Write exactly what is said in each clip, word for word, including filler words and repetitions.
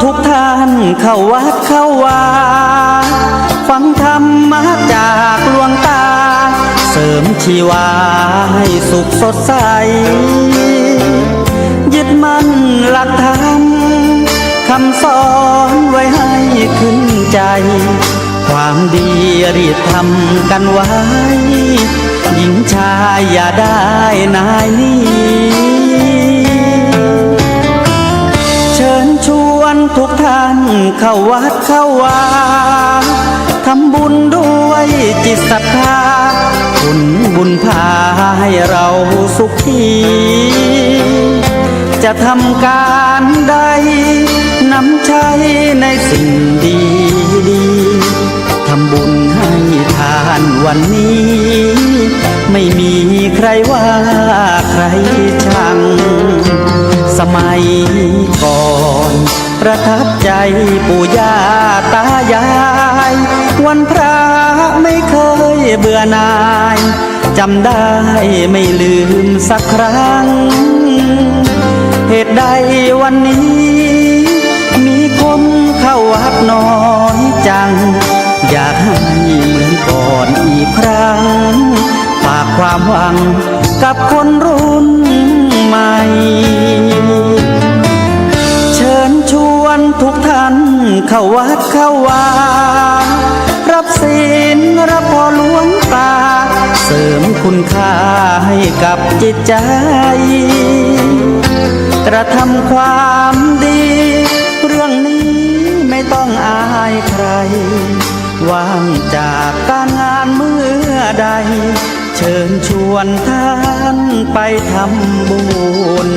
ทุกท่านเข้าวัดเข้าวา ฟังธรรมะจากหลวงตา เสริมชีวาให้สุขสดใส ยึดมั่นหลักธรรม คำสอนไว้ให้ขึ้นใจ ความดีรีบทำกันไว้ หญิงชายอย่าได้นายหนี เชิญชวนทุกท่านเข้าวัดเข้าวา ทำบุญด้วยจิตศรัทธา ผลบุญพาให้เราสุขี จะทำการใด นำใช้ในสิ่งดีๆ ทำบุญให้ทานวันนี้ ไม่มีใครว่าใครชัง สมัยก่อนประทับใจปู่ย่าตายาย วันพระไม่เคยเบื่อหน่าย จำได้ไม่ลืมสักครั้ง เหตุใดวันนี้มีคนเข้าวัดน้อยจัง อยากให้เหมือนก่อนอีกครั้ง ฝากความหวังกับคนรุ่นใหม่ เชิญชวนทุกท่านเข้าวัดเข้าวา รับศีลรับพรหลวงตา เสริมคุณค่าให้กับจิตใจ กระทำความดี เรื่องนี้ไม่ต้องอายใคร ว่างจากการงานเมื่อใด เชิญชวนท่านไปทำบุญ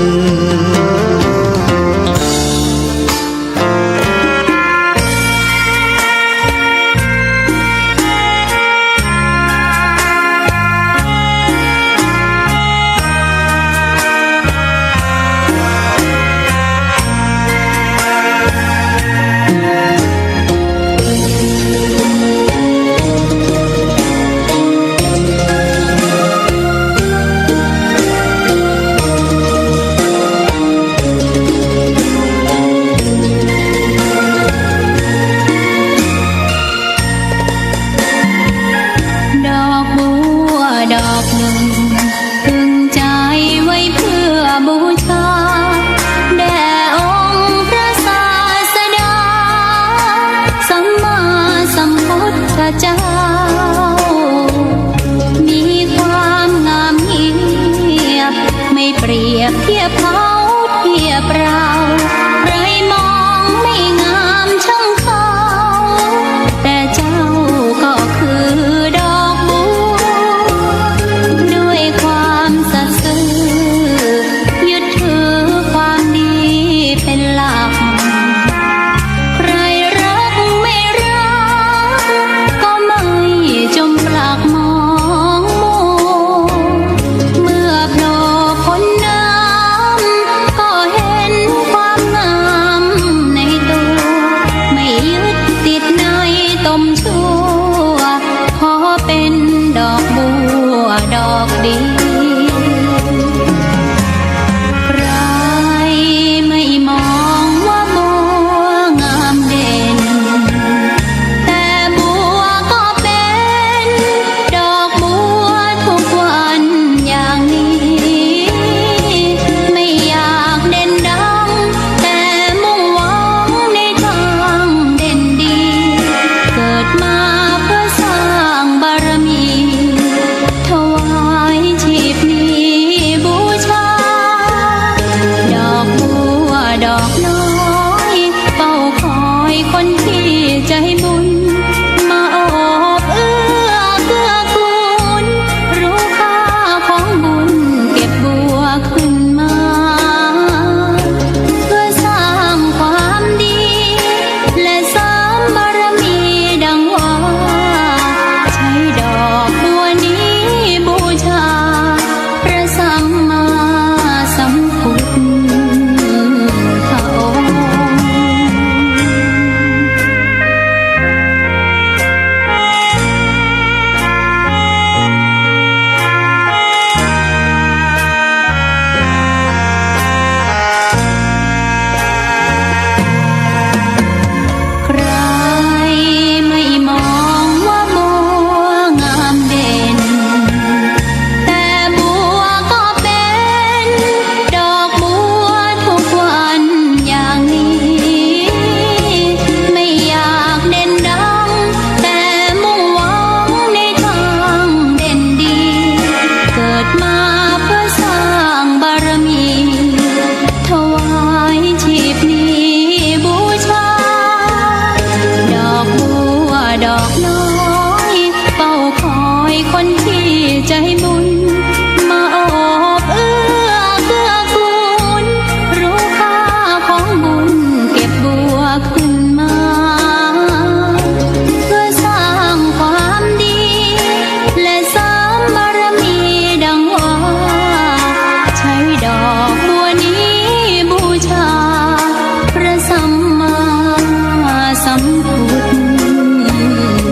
สังฆุต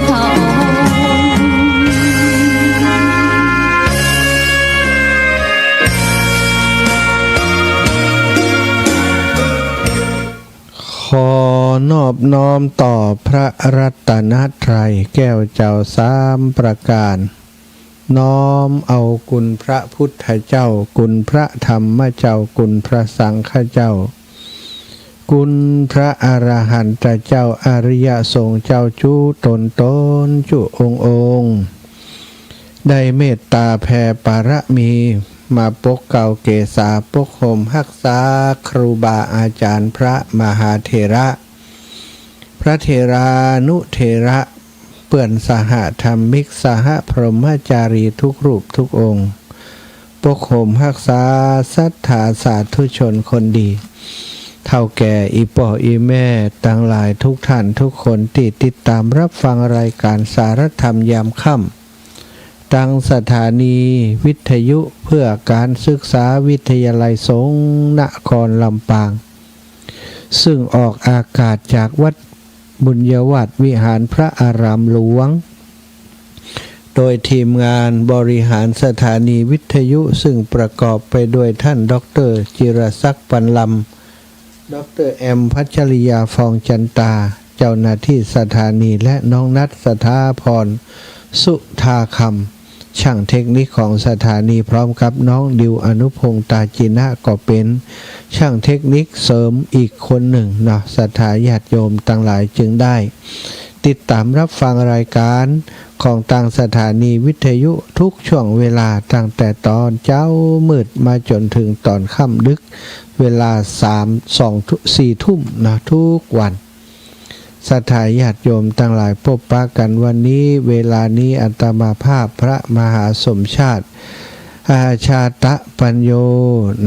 พระองค์ ขอนอบน้อมต่อพระรัตนตรัยแก้วเจ้าสามประการ น้อมเอาคุณพระพุทธเจ้า คุณพระธรรมเจ้า คุณพระสังฆเจ้า คุณพระอรหันตเจ้า อริยสงฆ์เจ้าจุ๊ตนๆ จุ๊องค์ๆ ได้เมตตาแผ่ปารมี มาปกเกล้าเกษา ปกห่มฮักษาครูบาอาจารย์พระมหาเถระ พระเถรานุเถระ เปื้อนสหธรรมิก สหพรหมจารีทุกรูปทุกองค์ ปกห่มฮักษาศรัทธาสาธุชนคนดี เฒ่าแก่อี่ป้ออี่แม่ตังหลายทุกท่านทุกคนตี้ติดต๋ามฮับฟังรายก๋านสารธรรมยามค่ำ ตางสถานีวิทยุเพื่อก๋านศึกษาวิทยาลัยสงฆ์นครลำปาง ซึ่งออกอากาศจากวัดบุญญาวาสวิหารพระอารามหลวง โดยทีมงานบริหารสถานีวิทยุ ซึ่งประกอบไปด้วยท่านด็อกเตอร์จิรศักดิ์ ปันลำ ด็อกเตอร์แอม พัชริยา ฟองจันตา เจ้าหน้าตี้สถานี และน้องนัท สถาพร สุธาคำ ช่างเทคนิคของสถานี พร้อมกับน้องดิว อนุพงษ์ ตาจินะ ก็เป๋นช่างเทคนิคเสริมอีกคนนึ่งเนาะ ศรัทธาญาติโยมตังหลายจึงได้ติดต๋ามฮับฟังรายก๋านของตางสถานีวิทยุทุกช่วงเวลา ตั้งแต่ต๋อนเจ๊ามืดมาจ๋นเถิงต๋อนค่ำดึก เวลาสาม สอง สี่ทุ่มนะ ทุกวัน ศรัทธาญาติโยมตังหลาย ปบปะกั๋นวันนี้ เวลานี้อาตมาภาพพระมหาสมชาติ อาชาตะปัญโญ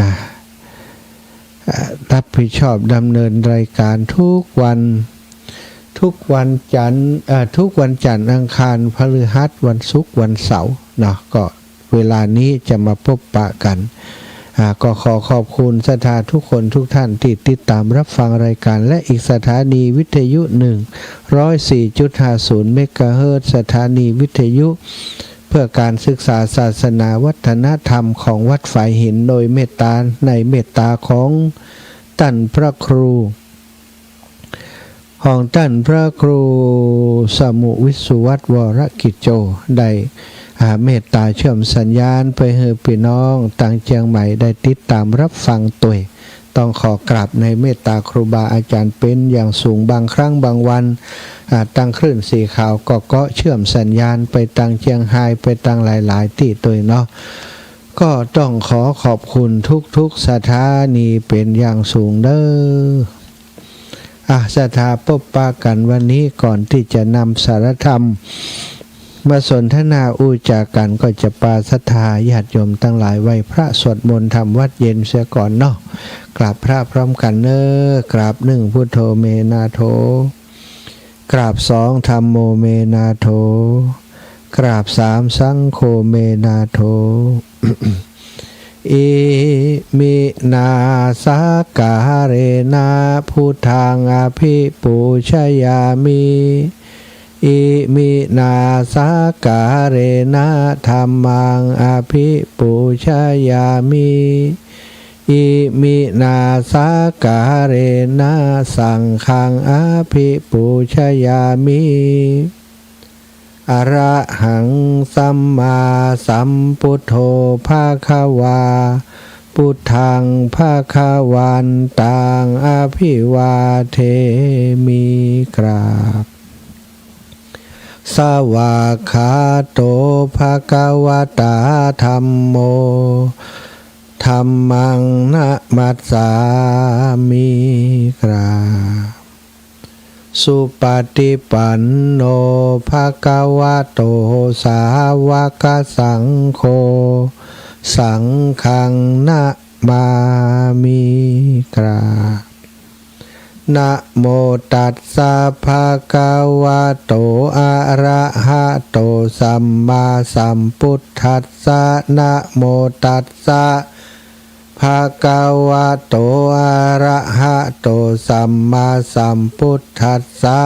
นะ อ่า รับผิดชอบดำเนินรายก๋านทุกวัน ทุกวันจันทร์ เอ่อ ทุกวันจันทร์ อังคาร พฤหัส วันศุกร์ วันเสาร์เนาะ ก็ เวลานี้จะมาปบปะกั๋น อ่า ก็ขอขอบคุณศรัทธาทุกคนทุกท่านตี้ติดต๋ามฮับฟังรายก๋าน และอีกสถานีวิทยุหนึ่งร้อยสี่จุดห้าศูนย์เมกะเฮิรตซ์ สถานีวิทยุเพื่อก๋านศึกษาศาสนาวัฒนธรรมของวัดฝายหิน โดยเมตต๋า ในเมตต๋าของต้านพระครู ของต้านพระครูสมุห์วิศวัตร วรกิจโจ ได้ อ่า เมตต๋าเชื่อมสัญญาณไปหื้อปี้น้องตางเจียงใหม่ได้ติดต๋ามฮับฟังตวย ต้องขอกราบในเมตต๋าครูบาอาจารย์เป๋นอย่างสูง บางครั้งบางวัน อ่า ตางคลื่นสีขาวก็เกาะเชื่อมสัญญาณไปตางเจียงฮาย ไปตางหลายๆ ตี้ตวยเนาะ ก็ต้องขอขอบคุณทุกๆ สถานีเป๋นอย่างสูงเด้อ อ่ะ ศรัทธาปบปะกั๋นวันนี้ ก่อนตี้จะนำสารธรรมมาสนทนาอู้จ๋ากั๋น ก็จะปาศรัทธาญาติโยมตังหลายไหว้พระสวดมนต์ทำวัตรเย็นเสียก่อนเนาะ กราบพระพร้อมกั๋นเน้อ กราบหนึ่ง พุทโธ เม นาโถ กราบสอง ธัมโม เม นาโถ กราบสาม สังโฆ เม นาโถ อิมินา สักกาเรนะ พุทธัง อภิปูชยามิ อิมินา สักกาเรนะ ธัมมัง อภิปูชยามิ อิมินา สักกาเรนะ สังฆัง อภิปูชยามิ อะระหัง สัมมาสัมพุทโธ ภะคะวา พุทธัง ภะคะวันตัง อะภิวาเทมิ กราบ สวากขาโต ภะคะวะตา ธัมโม ธัมมัง นะมัสสามิ กราบ สุปฏิปันโน ภะคะวะโต สาวกสังโฆ สังฆัง นะมามิ กราบ นะโมตัสสะ ภะคะวะโต อะระหะโต สัมมาสัมพุทธัสสะ นะโมตัสสะ ภะคะวะโต อะระหะโต สัมมาสัมพุทธัสสะ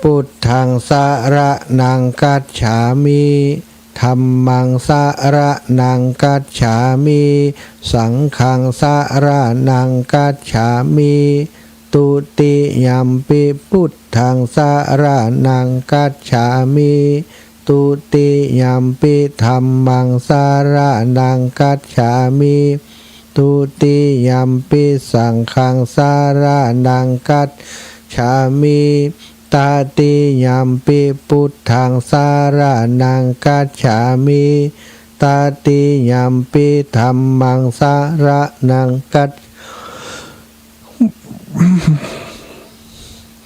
พุทธัง สะระณัง คัจฉามิ ธัมมัง สะระณัง คัจฉามิ สังฆัง สะระณัง คัจฉามิ ทุติยัมปิ พุทธัง สะระณัง คัจฉามิ ทุติยัมปิ ธัมมัง สะระณัง คัจฉามิ ทุติยัมปิ สังฆัง สะระณัง คัจฉามิ ตติยัมปิ พุทธัง สะระณัง คัจฉามิ ตติยัมปิ ธัมมัง สะระณัง คัจ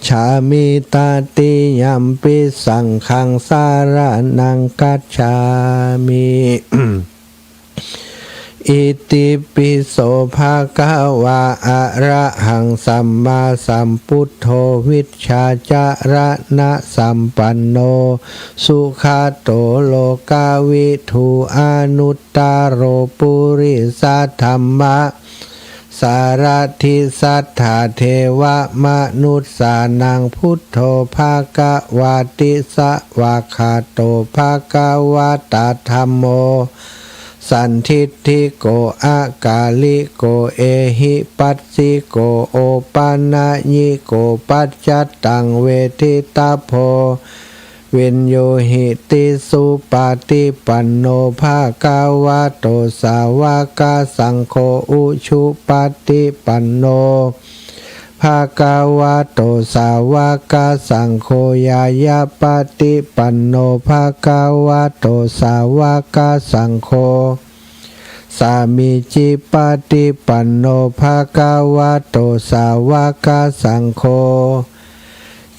ฉามิ ตติยัมปิ สังฆัง สะระณัง คัจฉามิ อิติปิโส ภะคะวะ อะระหัง สัมมาสัมพุทโธ วิชชาจารณะสัมปันโน สุขะโต โลกะวิทู อนุตตะโร ปุริสะธัมมะ สารถิ สัตถา เทวะ มนุสสานัง พุทโธ ภะคะวาติ สะวากขาโต ภะคะวะตะ ธัมโม สันทิฏฐิโก อะกาลิโก เอหิปัสสิโก โอปะนะยิโก ปัจจัตตัง เวทิตะโพ วิญญูหิติ สุปะฏิปันโน ภะคะวะโต สาวะกะสังโฆ อุชุปะฏิปันโน ภะคะวะโต สาวะกะสังโฆ ญาญาปะฏิปันโน ภะคะวะโต สาวะกะสังโฆ สามีจิปะฏิปันโน ภะคะวะโต สาวะกะสังโฆ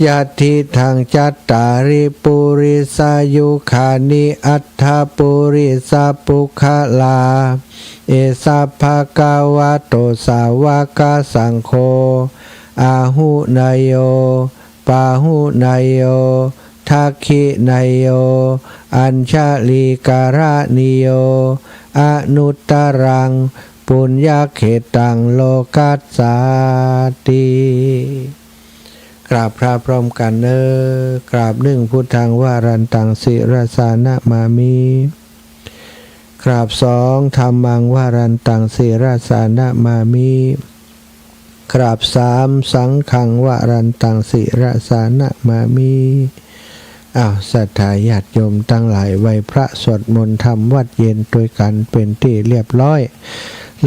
ยัตถิตัง จัตตาริ ปุริสายุคานิ อัตถะปุริสะปุคคละ เอสะ ภะคะวะโต สาวะกะสังโฆ อาหุเนยโย ปาหุเนยโย ทักขิเนยโย อัญชลีกะระณีโย อนุตตะรัง ปุญญะเขตัง โลกัสสาติ กราบพระพร้อมกั๋นเน่อ กราบนึ่ง พุทธัง วรันตัง ศิรสานะมามิ กราบสอง ธัมมัง วรันตัง ศิรสานะมามิ กราบสาม สังฆัง วรันตัง ศิรสานะมามิ อ้าว ศรัทธาญาติโยมตังหลาย ไหว้พระสวดมนต์ทำวัตรเย็นตวยกั๋นเป๋นตี้เรียบร้อย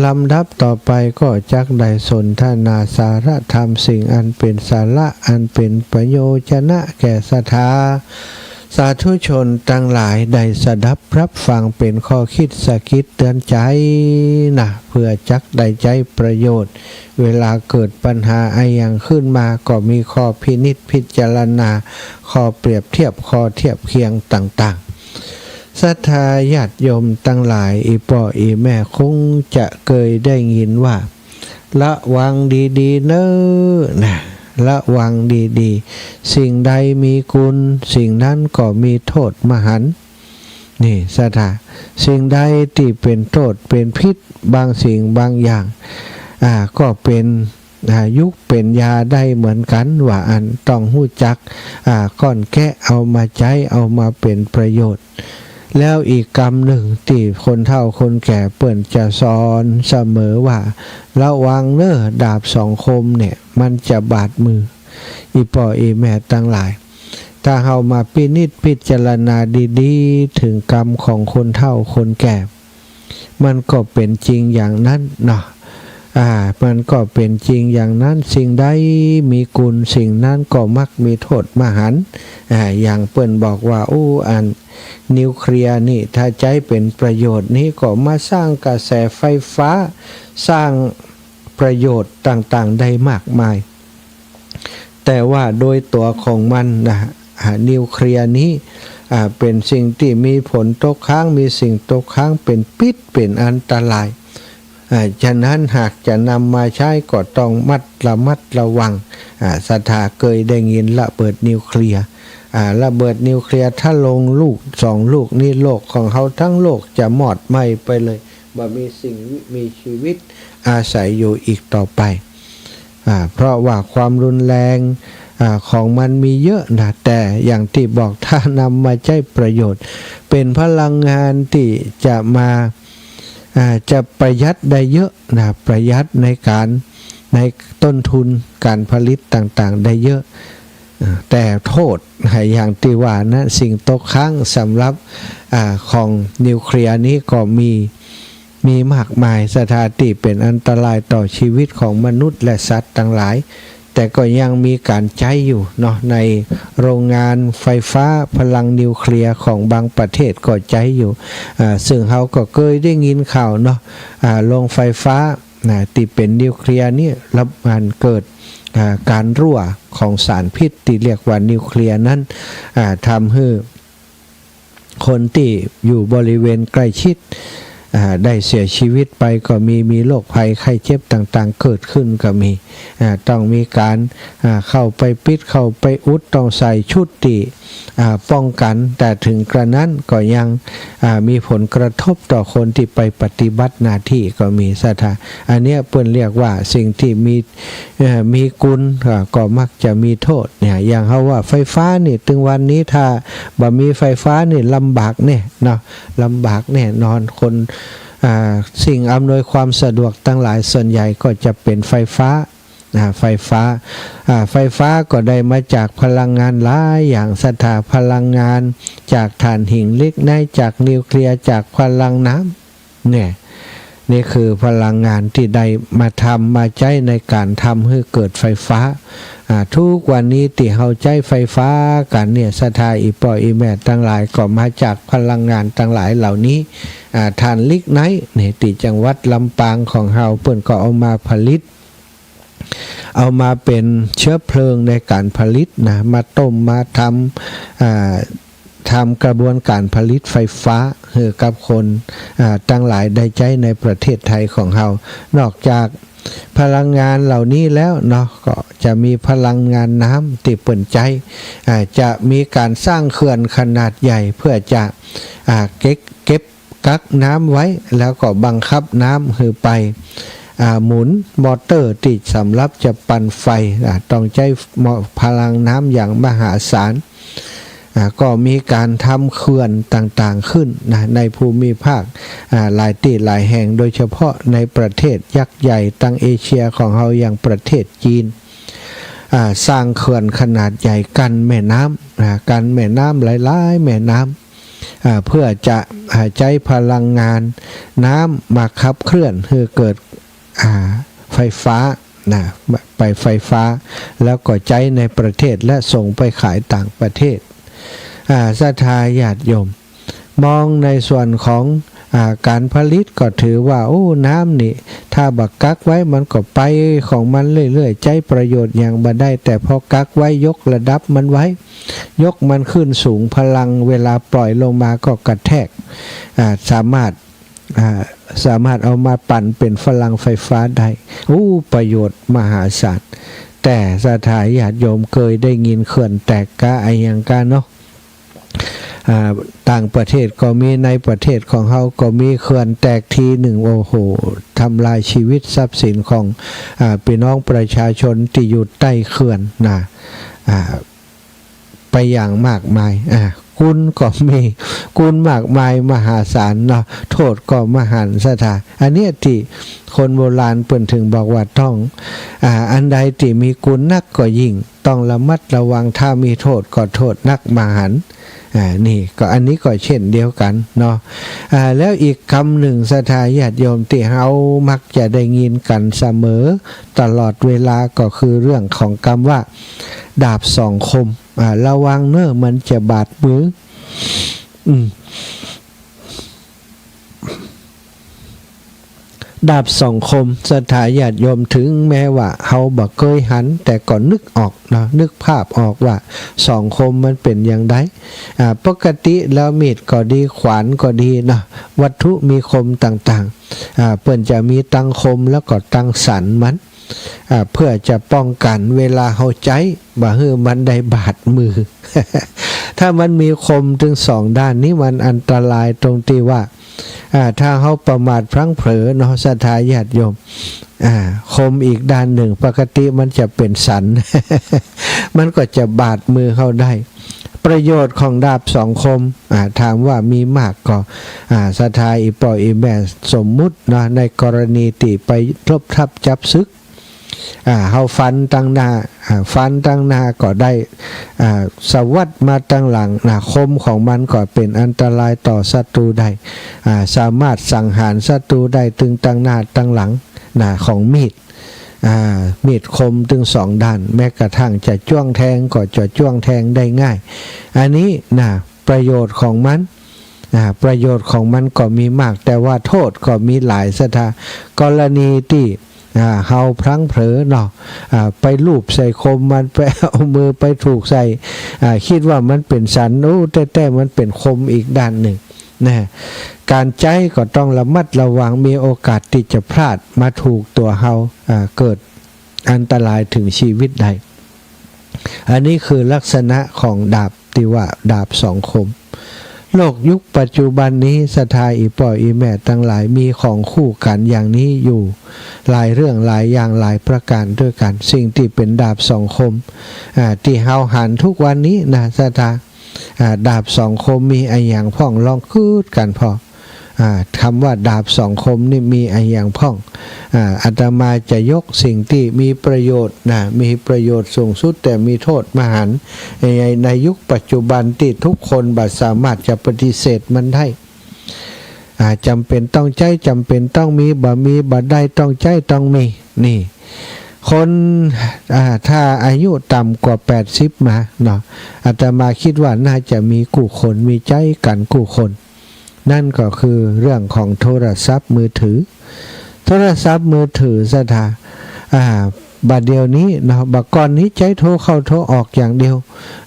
ลำดับต่อไปก็จักได้สนทนาสาระธรรม สิ่งอันเป๋นสาระ อันเป๋นประโยชนะแก่ศรัทธา สาธุชนตังหลายได้สดับรับฟังเป๋นข้อคิดสะกิดเตื๋อนใจ๋นะ เปื้อจักได้ใจ๊ประโยชน์ เวลาเกิดปัญหาอะหยังขึ้นมาก็มีข้อพินิจพิจารณา ข้อเปรียบเทียบ ข้อเทียบเคียงต่างๆ ศรัทธาญาติโยมตังหลาย อี่ป้ออี่แม่คงจะเกยได้ยินว่า ระวังดีๆ เน่อ นะ ระวังดีๆ สิ่งใดมีกุณ สิ่งนั้นก็มีโทษมหันต์ นี่ศรัทธา สิ่งใดตี้เป๋นโทษเป๋นพิษ บางสิ่งบางอย่าง อ่า ก็เป๋น อ่า ยุกเป๋นยาได้เหมือนกั๋น ว่าอั้น ต้องฮู้จัก อ่า ก้อนแกะ เอามาใจ๊ เอามาเป๋นประโยชน์ แล้วอีกกำนึ่งตี้คนเฒ่าคนแก่เปิ้นจะสอนเสมอว่า ระวังเน่อ ดาบสองคมเนี่ย มันจะบาดมือ อี่ป้ออี่แม่ตังหลาย ถ้าเฮามาพินิจพิจารณาดีๆ เถิงกำของคนเฒ่าคนแก่ มันก็เป๋นจริงอย่างนั้นเนาะ อ่า มันก็เป๋นจริงอย่างนั้น สิ่งใดมีกุณ สิ่งนั้นก็มักมีโทษมหันต์ อ่า อย่างเปิ้นบอกว่า อู้ อันนิวเคลียร์นี่ ถ้าใจ๊เป๋นประโยชน์นี่ก็มาสร้างกระแสไฟฟ้า สร้างประโยชน์ต่างๆ ได้มากมาย แต่ว่าโดยตั๋วของมันนะ อ่า นิวเคลียร์นี้ อ่า เป๋นสิ่งตี้มีผลตกค้าง มีสิ่งตกค้างเป๋นพิษ เป๋นอันตราย อ่า ฉะนั้นหากจะนำมาใจ๊ก็ต้องมัด ระมัดระวัง อ่า ศรัทธาเกยได้ยินระเบิดนิวเคลียร์ อ่า ระเบิดนิวเคลียร์ถล่มลูกสองลูกนี้ โลกของเฮาทั้งโลกจะมอดไหม้ไปเลย บ่มีสิ่งมีชีวิตอาศัยอยู่อีกต่อไป อ่า เพราะว่าความรุนแรง อ่า ของมันมีเยอะนะ แต่อย่างตี้บอก ถ้านำมาใจ๊ประโยชน์ เป๋นพลังงานตี้จะมา อ่า จะประหยัดได้เยอะนะ ประหยัดในก๋าน ในต้นทุนก๋านผลิตต่างๆ ได้เยอะ อ่า แต่โต้ษ อย่างตี้ว่านะ สิ่งตกค้างสำหรับ อ่า ของนิวเคลียร์นี้ก็มี มีมากมาย ศรัทธา ตี้เป๋นอันตรายต่อชีวิตของมนุษย์และสัตว์ตังหลาย แต่ก็ยังมีก๋านใจ๊อยู่เนาะ ในโรงงานไฟฟ้าพลังนิวเคลียร์ของบางประเทศก็ใจ๊อยู่ อ่า ซึ่งเฮาก็เกยได้ยินข่าวเนาะ อ่า โรงไฟฟ้า นะ ตี้เป๋นนิวเคลียร์นี้ ละ อันเกิด อ่า ก๋านรั่วของสารพิษตี้เรียกว่านิวเคลียร์นั้น อ่า ทำหื้อคนตี้อยู่บริเวณใก้ชิด อ่า ได้เสียชีวิตไปก็มี มีโรคภัยไข้เจ็บต่างๆ เกิดขึ้นก็มี อ่า ต้องมีก๋าน อ่า เข้าไปปิด เข้าไปอุด ต้องใส่ชุดตี้ อ่า ป้องกั๋น แต่ถึงกระนั้นก็ยัง อ่า มีผลกระทบต่อคนตี้ไปปฏิบัติหน้าตี้ก็มี ศรัทธา อันเนี้ยเปิ้นเรียกว่าสิ่งตี้มี เอ่อ มีกุณ อ่า ก็มักจะมีโต้ษเนี่ย อย่างเฮาว่าไฟฟ้านี่ ตึงวันนี้ถ้าบ่มีไฟฟ้านี่ลำบากแน่เนาะ ลำบากแน่นอน คน อ่า สิ่งอำนวยความสะดวกตังหลายส่วนใหญ่ก็จะเป๋นไฟฟ้า อ่า ไฟฟ้า อ่า ไฟฟ้าก็ได้มาจากพลังงานหลายอย่าง ศรัทธา พลังงานจากถ่านหินลิกไนต์ จากนิวเคลียร์ จากพลังน้ำ เนี่ย นี่คือพลังงานตี้ได้มาทำ มาใจ๊ในก๋านทำหื้อเกิดไฟฟ้า อ่า ทุกวันนี้ตี้เฮาใจ๊ไฟฟ้ากั๋นเนี่ย ศรัทธา อี่ป้ออี่แม่ตังหลาย ก็มาจากพลังงานตังหลายเหล่านี้ อ่า ถ่านลิกไนต์เนี่ย ตี้จังหวัดลำปางของเฮา เปิ้นก็เอามาผลิต เอามาเป๋นเชื้อเพลิงในก๋านผลิตนะ มาต้ม มาทำ อ่า ทำกระบวนก๋านผลิตไฟฟ้าหื้อกับคน อ่า ตังหลายได้ใจ๊ในประเทศไทยของเฮา นอกจากพลังงานเหล่านี้แล้วเนาะ ก็จะมีพลังงานน้ำตี้เปิ้นใจ๊ อ่า จะมีก๋านสร้างเขื่อนขนาดใหญ่เพื่อจะ อ่า เก็บ เก็บ กักน้ำไว้ แล้วก็บังคับน้ำหื้อไป อ่า หมุนมอเตอร์ตี้สำหรับจะปั่นไฟ อ่า ต้องใจ๊มอ พลังน้ำอย่างมหาศาล อ่า ก็มีก๋านทำเขื่อนต่างๆ ขึ้นนะ ในภูมิภาค อ่า หลายตี้หลายแห่ง โดยเฉพาะในประเทศยักษ์ใหญ่ตังเอเชียของเฮา อย่างประเทศจีน อ่า สร้างเขื่อนขนาดใหญ่กั้นแม่น้ำ อ่า กั้นแม่น้ำหลายๆ แม่น้ำ อ่า เพื่อจะ อ่า ใจ๊พลังงานน้ำมาขับเคลื่อนหื้อเกิด อ่า ไฟฟ้านะ ไปไฟฟ้า แล้วก็ใจ๊ในประเทศและส่งไปขายต่างประเทศ อ่า ศรัทธาญาติโยม มองในส่วนของ อ่า ก๋านผลิตก็ถือว่า โอ้ น้ำนี่ ถ้าบ่กักไว้มันก็ไปของมันเรื่อยๆ ใจ๊ประโยชน์หยังบ่ได้ แต่พอกักไว้ ยกระดับมันไว้ ยกมันขึ้นสูง พลังเวลาปล่อยลงมาก็กระแทก อ่า สามารถ อ่า สามารถเอามาปั่นเป๋นพลังไฟฟ้าได้ อู้ ประโยชน์มหาศาล แต่ศรัทธาญาติโยมเกยได้ยินเขื่อนแตกกาอะหยังกาเนาะ อ่า ต่างประเทศก็มี ในประเทศของเฮาก็มี เขื่อนแตกทีนึ่ง โอ้โห ทำลายชีวิตทรัพย์สินของ อ่า ปี้น้องประชาชนตี้อยู่ใต้เขื่อนนะ อ่า ไปอย่างมากมาย อ่า กุณก็มี กุณมากมายมหาศาลเนาะ โต้ษก็มหันต์ ศรัทธา อันเนี้ยตี้คนโบราณเปิ้นถึงบอกว่าต้อง อ่า อันใดตี้มีกุณนักก็ยิ่งต้องระมัดระวัง ถ้ามีโต้ษก็โต้ษนักมหันต์ อ่า นี่ก็ อันนี้ก็เช่นเดียวกั๋นเนาะ อ่า แล้วอีกกำนึ่ง ศรัทธาญาติโยม ตี้เฮามักจะได้ยินกั๋นเสมอตลอดเวลา ก็คือเรื่องของกำว่า ดาบสองคม อ่า ระวังเน่อ มันจะบาดมือ อืม ดาบสองคม ศรัทธาญาติโยม ถึงแม้ว่าเฮาบ่เกยหัน แต่ก็นึกออกเนาะ นึกภาพออกว่าสองคมมันเป๋นอย่างใด อ่า ปกติแล้วมีดก็ดี ขวานก็ดีเนาะ วัตถุมีคมต่างๆ อ่า เปิ้นจะมีตังคมแล้วก็ตังสันมัน อ่า เพื่อจะป้องกั๋นเวลาเฮาใจ๊ บ่หื้อมันได้บาดมือ ถ้ามันมีคมตึงสองด้านนี้ มันอันตรายตรงตี้ว่า อ่า ถ้าเฮาประมาทพลั้งเผลอเนาะ ศรัทธาญาติโยม อ่า คมอีกด้านนึ่ง ปกติมันจะเป๋นสัน มันก็จะบาดมือเฮาได้ ประโยชน์ของดาบสองคม อ่า ถามว่ามีมากก่อ อ่า ศรัทธาอี่ป้ออี่แม่สมมุติเนาะ ในกรณีตี้ไปรบทัพจับศึก อ่า เฮาฟันตังหน้า อ่า ฟันตังหน้าก็ได้ อ่า สวัดมาตังหลังนะ คมของมันก็เป๋นอันตรายต่อศัตรูได้ อ่า สามารถสังหารศัตรูได้ตึงตังหน้าตังหลังนะ ของมีด อ่า มีดคมตึงสองด้าน แม้กระทั่งจะจ้วงแทงก็จะจ้วงแทงได้ง่าย อันนี้นะ ประโยชน์ของมัน อ่า ประโยชน์ของมันก็มีมาก แต่ว่าโทษก็มีหลาย ศรัทธา กรณีตี้ อ่า เฮาพลั้งเผลอเนาะ อ่า ไปลูบใส่คมมัน ไปเอามือไปถูกใส่ อ่า กึ๊ดว่ามันเป๋นสัน โอ้ แต๊ๆ มันเป๋นคมอีกด้านนึ่งนะ ก๋านใจ๊ก็ต้องระมัดระวัง มีโอกาสตี้จะพลาดมาถูกตั๋วเฮา อ่า เกิดอันตรายเถิงจีวิตได้ อันนี้คือลักษณะของดาบตี้ว่าดาบสองคม โลกยุคปัจจุบันนี้ ศรัทธาอี่ป้ออี่แม่ตังหลาย มีของคู่กั๋นอย่างนี้อยู่หลายเรื่องหลายอย่างหลายประก๋านด้วยกั๋น สิ่งตี้เป๋นดาบสองคม อ่า ตี้เฮาหันทุกวันนี้นะ ศรัทธา อ่า ดาบสองคมมีอะหยังพ่อง ลองกึ๊ดกั๋นผ่อ อ่า กำว่าดาบสองคมนี่มีอะหยังพ่อง อ่า อาตมาจะยกสิ่งตี้มีประโยชน์นะ มีประโยชน์สูงสุด แต่มีโทษมหันต์ ใน ในยุคปัจจุบันตี้ทุกคนบ่สามารถจะปฏิเสธมันได้ อ่า จ๋ำเป๋นต้องใจ๊ จ๋ำเป๋นต้องมี บ่มีบ่ได้ ต้องใจ๊ต้องมี นี่ คน อ่า ถ้าอายุต่ำกว่าแปดสิบมาเนาะ อาตมากึ๊ดว่าน่าจะมีกู้คน มีใจ๊กั๋นกู้คน นั่นก็คือเรื่องของโทรศัพท์มือถือ โทรศัพท์มือถือ ศรัทธา อ่า บ่าเดี่ยวนี้เนาะ บ่าก่อนนี้ใจ๊โทรเข้าโทรออกอย่างเดียว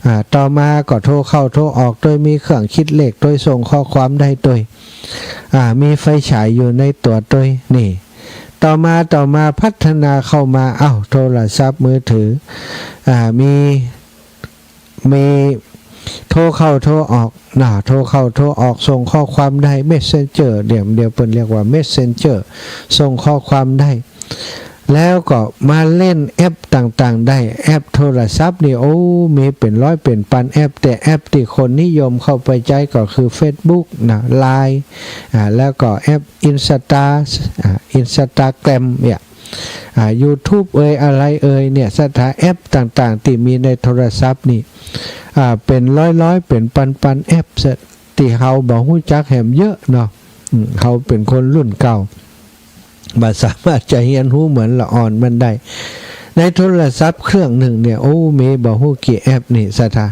อ่า ต่อมาก็โทรเข้าโทรออกตวย มีเครื่องกึ๊ดเลขตวย ส่งข้อความได้ตวย อ่า มีไฟฉายอยู่ในตั๋วตวย นี่ ต่อมา ต่อมาพัฒนาเข้ามา เอ้า โทรศัพท์มือถือ อ่า มี มีโทรเข้าโทรออกนะ โทรเข้าโทรออก ส่งข้อความได้ เมสเซนเจอร์ เดี่ยว เดี่ยวเปิ้นเรียกว่าเมสเซนเจอร์ ส่งข้อความได้ แล้วก็มาเล่นแอปต่างๆ ได้ แอปโทรศัพท์นี่ โอ้ มีเป๋นร้อยเป๋นปันแอป แต่แอปตี้คนนิยมเข้าไปใจ๊ก็คือเฟซบุ๊กนะ ไลน์ อ่า แล้วก็แอปอินสตา อ่า อินสตาแกรมเนี่ย อ่า ยูทูบเอย อะไรเอยเนี่ย ศรัทธา แอปต่างๆ ตี้มีในโทรศัพท์นี่ อ่า เป๋นร้อยๆ เป๋นปันๆ แอป ตี้เฮาบ่ฮู้จักแหมเยอะเนาะ อืม เฮาเป๋นคนรุ่นเก่า บ่สามารถจะเฮียนฮู้เหมือนละอ่อนมันได้ ในโทรศัพท์เครื่องนึ่งเนี่ย โอ้ มีบ่ฮู้กี่แอปนี่ ศรัทธา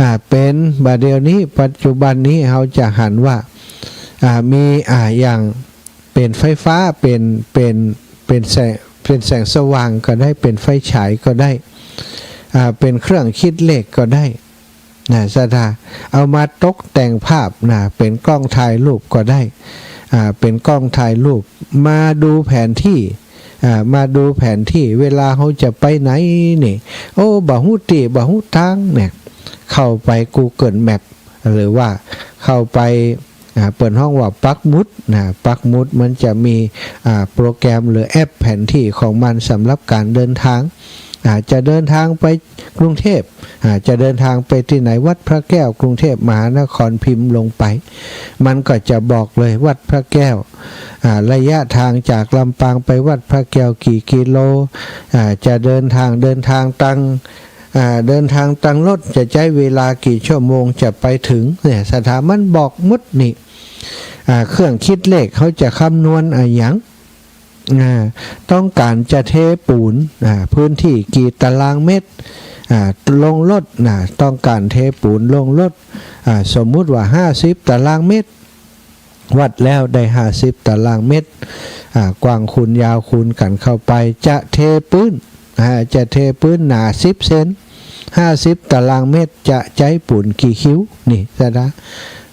อ่า เป๋น บ่าเดี่ยวนี้ ปัจจุบันนี้ เฮาจะหันว่า อ่า มี อ่า อย่าง เป๋นไฟฟ้า เป๋น เป๋น เป๋นแสง เป๋นแสงสว่างก็ได้ เป๋นไฟฉายก็ได้ อ่า เป๋นเครื่องกึ๊ดเลขก็ได้นะ ศรัทธา เอามาตกแต่งภาพนะ เป๋นกล้องถ่ายรูปก็ได้ อ่า เป๋นกล้องถ่ายรูป มาดูแผนที่ อ่า มาดูแผนที่ เวลาเฮาจะไปไหนนี่ โอ้ บ่ฮู้ตี้ บ่ฮู้ตางเนี่ย เข้าไปกูเกิลแมป หรือว่าเข้าไป อ่า เปิ้นฮ้องว่าปักหมุดนะ ปักหมุดมันจะมี อ่า โปรแกรมหรือแอปแผนที่ของมันสำหรับก๋านเดินทาง อ่า จะเดินทางไปกรุงเทพฯ อ่า จะเดินทางไปตี้ไหน วัดพระแก้ว กรุงเทพฯมหานคร พิมพ์ลงไป มันก็จะบอกเลยวัดพระแก้ว อ่า ระยะทางจากลำปางไปวัดพระแก้วกี่กิโล อ่า จะเดินทาง เดินทางตัง อ่า เดินทางตังรถจะใจ๊เวลากี่ชั่วโมงจะไปเถิงเนี่ย ศรัทธา มันบอกหมดนี่ อ่า เครื่องกึ๊ดเลขเฮาจะคำนวณอะหยัง อ่า ต้องก๋านจะเทปูน อ่า พื้นที่กี่ตารางเมตร อ่า ลงรถนะ ต้องก๋านเทปูนลงรถ อ่า สมมุติว่าห้าสิบตารางเมตร วัดแล้วได้ห้าสิบตารางเมตร อ่า กว้างคูณยาวคูณกั๋นเข้าไป จะเทปื๊น อ่า จะเทปื๊นหนาสิบเซน ห้าสิบตารางเมตร จะใจ๊ปูนกี่คิว นี่ ศรัทธา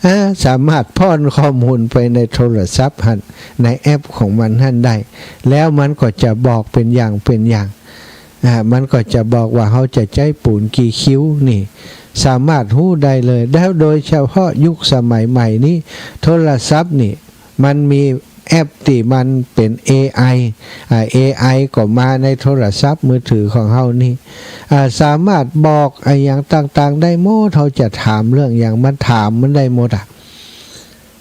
อ่า สามารถป้อนข้อมูลไปในโทรศัพท์หั้น ในแอปของมันหั้นได้ แล้วมันก็จะบอกเป๋นอย่างเป๋นอย่าง อ่า มันก็จะบอกว่าเฮาจะใจ๊ปูนกี่คิวนี่ สามารถฮู้ได้เลย แล้วโดยเฉพาะยุคสมัยใหม่นี้ โทรศัพท์นี่ มันมีแอปตี้มันเป๋น เอไอ อ่า เอไอก็มาในโทรศัพท์มือถือของเฮานี่ อ่า สามารถบอกอะหยังต่างๆ ได้หมด เฮาจะถามเรื่องหยังมันถามมันได้หมดอะ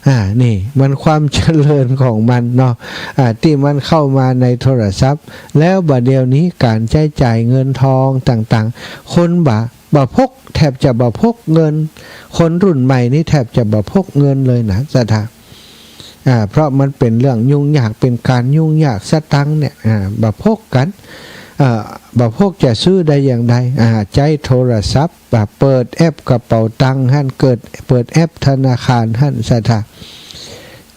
อ่า นี่มันความเจริญของมันเนาะ อ่า ตี้มันเข้ามาในโทรศัพท์ แล้วบ่าเดี่ยวนี้ก๋านใจ๊จ่ายเงินตองต่างๆ คนบ่า บ่าพก แทบจะบ่าพกเงิน คนรุ่นใหม่นี่แทบจะบ่าพกเงินเลยนะศรัทธา อ่า เพราะมันเป๋นเรื่องยุ่งยาก เป๋นก๋านยุ่งยาก สตางค์เนี่ย อ่า บ่าพกกั๋น อ่า บ่าพกจะซื้อได้อย่างใด อ่า ใจ๊โทรศัพท์ อ่า เปิดแอปกระเป๋าตังค์หั้น เกิด เปิดแอปธนาคารหั้นศรัทธา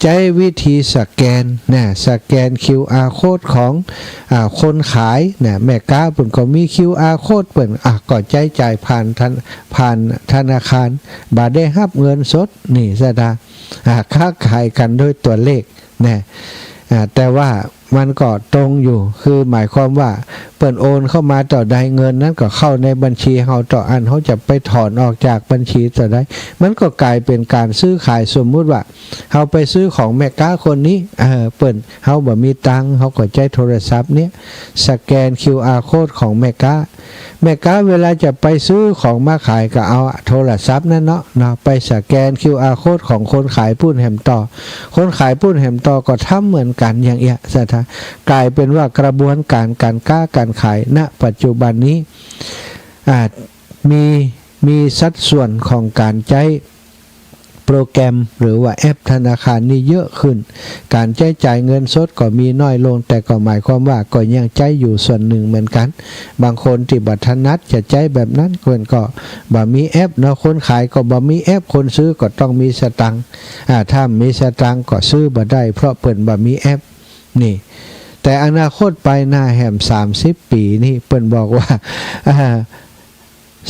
ใจ๊วิธีสแกนนะ สแกน คิวอาร์ โค้ดของ อ่า คนขายนะ แม่ก๊าเปิ้นก็มี คิวอาร์ โค้ดเปิ้น อ่ะ ก็ใจ๊จ่ายผ่านธน- ผ่านธนาคาร บ่าได้ฮับเงินสด นี่ศรัทธา อ่า ค้าขายกั๋นโดยตั๋วเลขนะ อ่า แต่ว่ามันก็ตรงอยู่ คือหมายความว่าเปิ้นโอนเข้ามาเต้าใด เงินนั้นก็เข้าในบัญชีเฮาเต้าอั้น เฮาจะไปถอนออกจากบัญชีเต้าใด มันก็ก๋ายเป๋นก๋านซื้อขาย สมมุติว่าเฮาไปซื้อของแม่ก๊าคนนี้ เออ เปิ้น เฮาบ่มีตังค์ เฮาก็ใจ๊โทรศัพท์เนี่ย สแกน คิวอาร์ โค้ดของแม่ก๊า แม่ก๊าเวลาจะไปซื้อของมาขายก็เอาโทรศัพท์นั้นเนาะ เนาะ ไปสแกน คิวอาร์ โค้ดของคนขายปุ้นแหมต่อ คนขายปุ้นแหมต่อก็ทำเหมือนกั๋นอย่างเอี้ยศรัทธา ก๋ายเป๋นว่ากระบวนก๋านก๋านก๊าก๋านขาย ณ ปัจจุบันนี้ อ่า มี มีสัดส่วนของก๋านใจ๊โปรแกรม หรือว่าแอปธนาคารนี่เยอะขึ้น ก๋านใจ๊จ่ายเงินสดก็มีน้อยลง แต่ก็หมายความว่าก็ยังใจ๊อยู่ส่วนนึ่งเหมือนกั๋น บางคนตี้บ่ถนัดจะใจ๊แบบนั้น เปิ้นก็บ่มีแอปเนาะ คนขายก็บ่มีแอป คนซื้อก็ต้องมีสตางค์ อ่า ถ้าบ่มีสตางค์ก็ซื้อบ่ได้ เพราะเปิ้นบ่มีแอป นี่ แต่อนาคตไปหน้าแหมสามสิบปี๋นี่ เปิ้นบอกว่า อ่า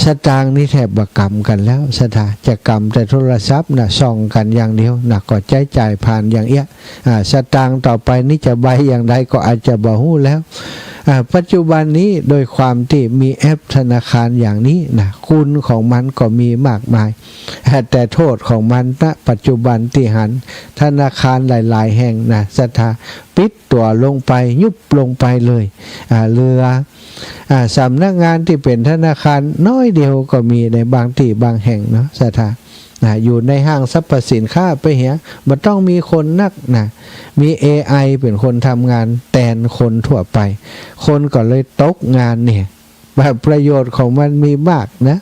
สตางค์นี่แทบบ่กำกั๋นแล้วศรัทธา จะกำแต่โทรศัพท์นะ ส่องกั๋นอย่างเดียวนะ ก็ใจ๊จ่ายผ่านอย่างเอี้ย อ่า สตางค์ต่อไปนี่จะใบอย่างใดก็อาจจะบ่ฮู้แล้ว อ่า ปัจจุบันนี้โดยความตี้มีแอปธนาคารอย่างนี้นะ คุณของมันก็มีมากมาย แต่โต้ษของมัน ณ ปัจจุบันตี้หันธนาคารหลายๆ แห่งนะศรัทธา ปิดตั๋วลงไป ยุบลงไปเลย อ่า เหลือ อ่า สำนักงานตี้เป๋นธนาคารน้อยเดียวก็มีในบางตี้บางแห่งเนาะศรัทธา อ่า อยู่ในห้างสรรพสินค้าไปเหีย บ่ต้องมีคนนักนะ มี เอไอ เป๋นคนทำงานแตนคนทั่วไป คนก็เลยตกงานเนี่ย แบบประโยชน์ของมันมีมากนะ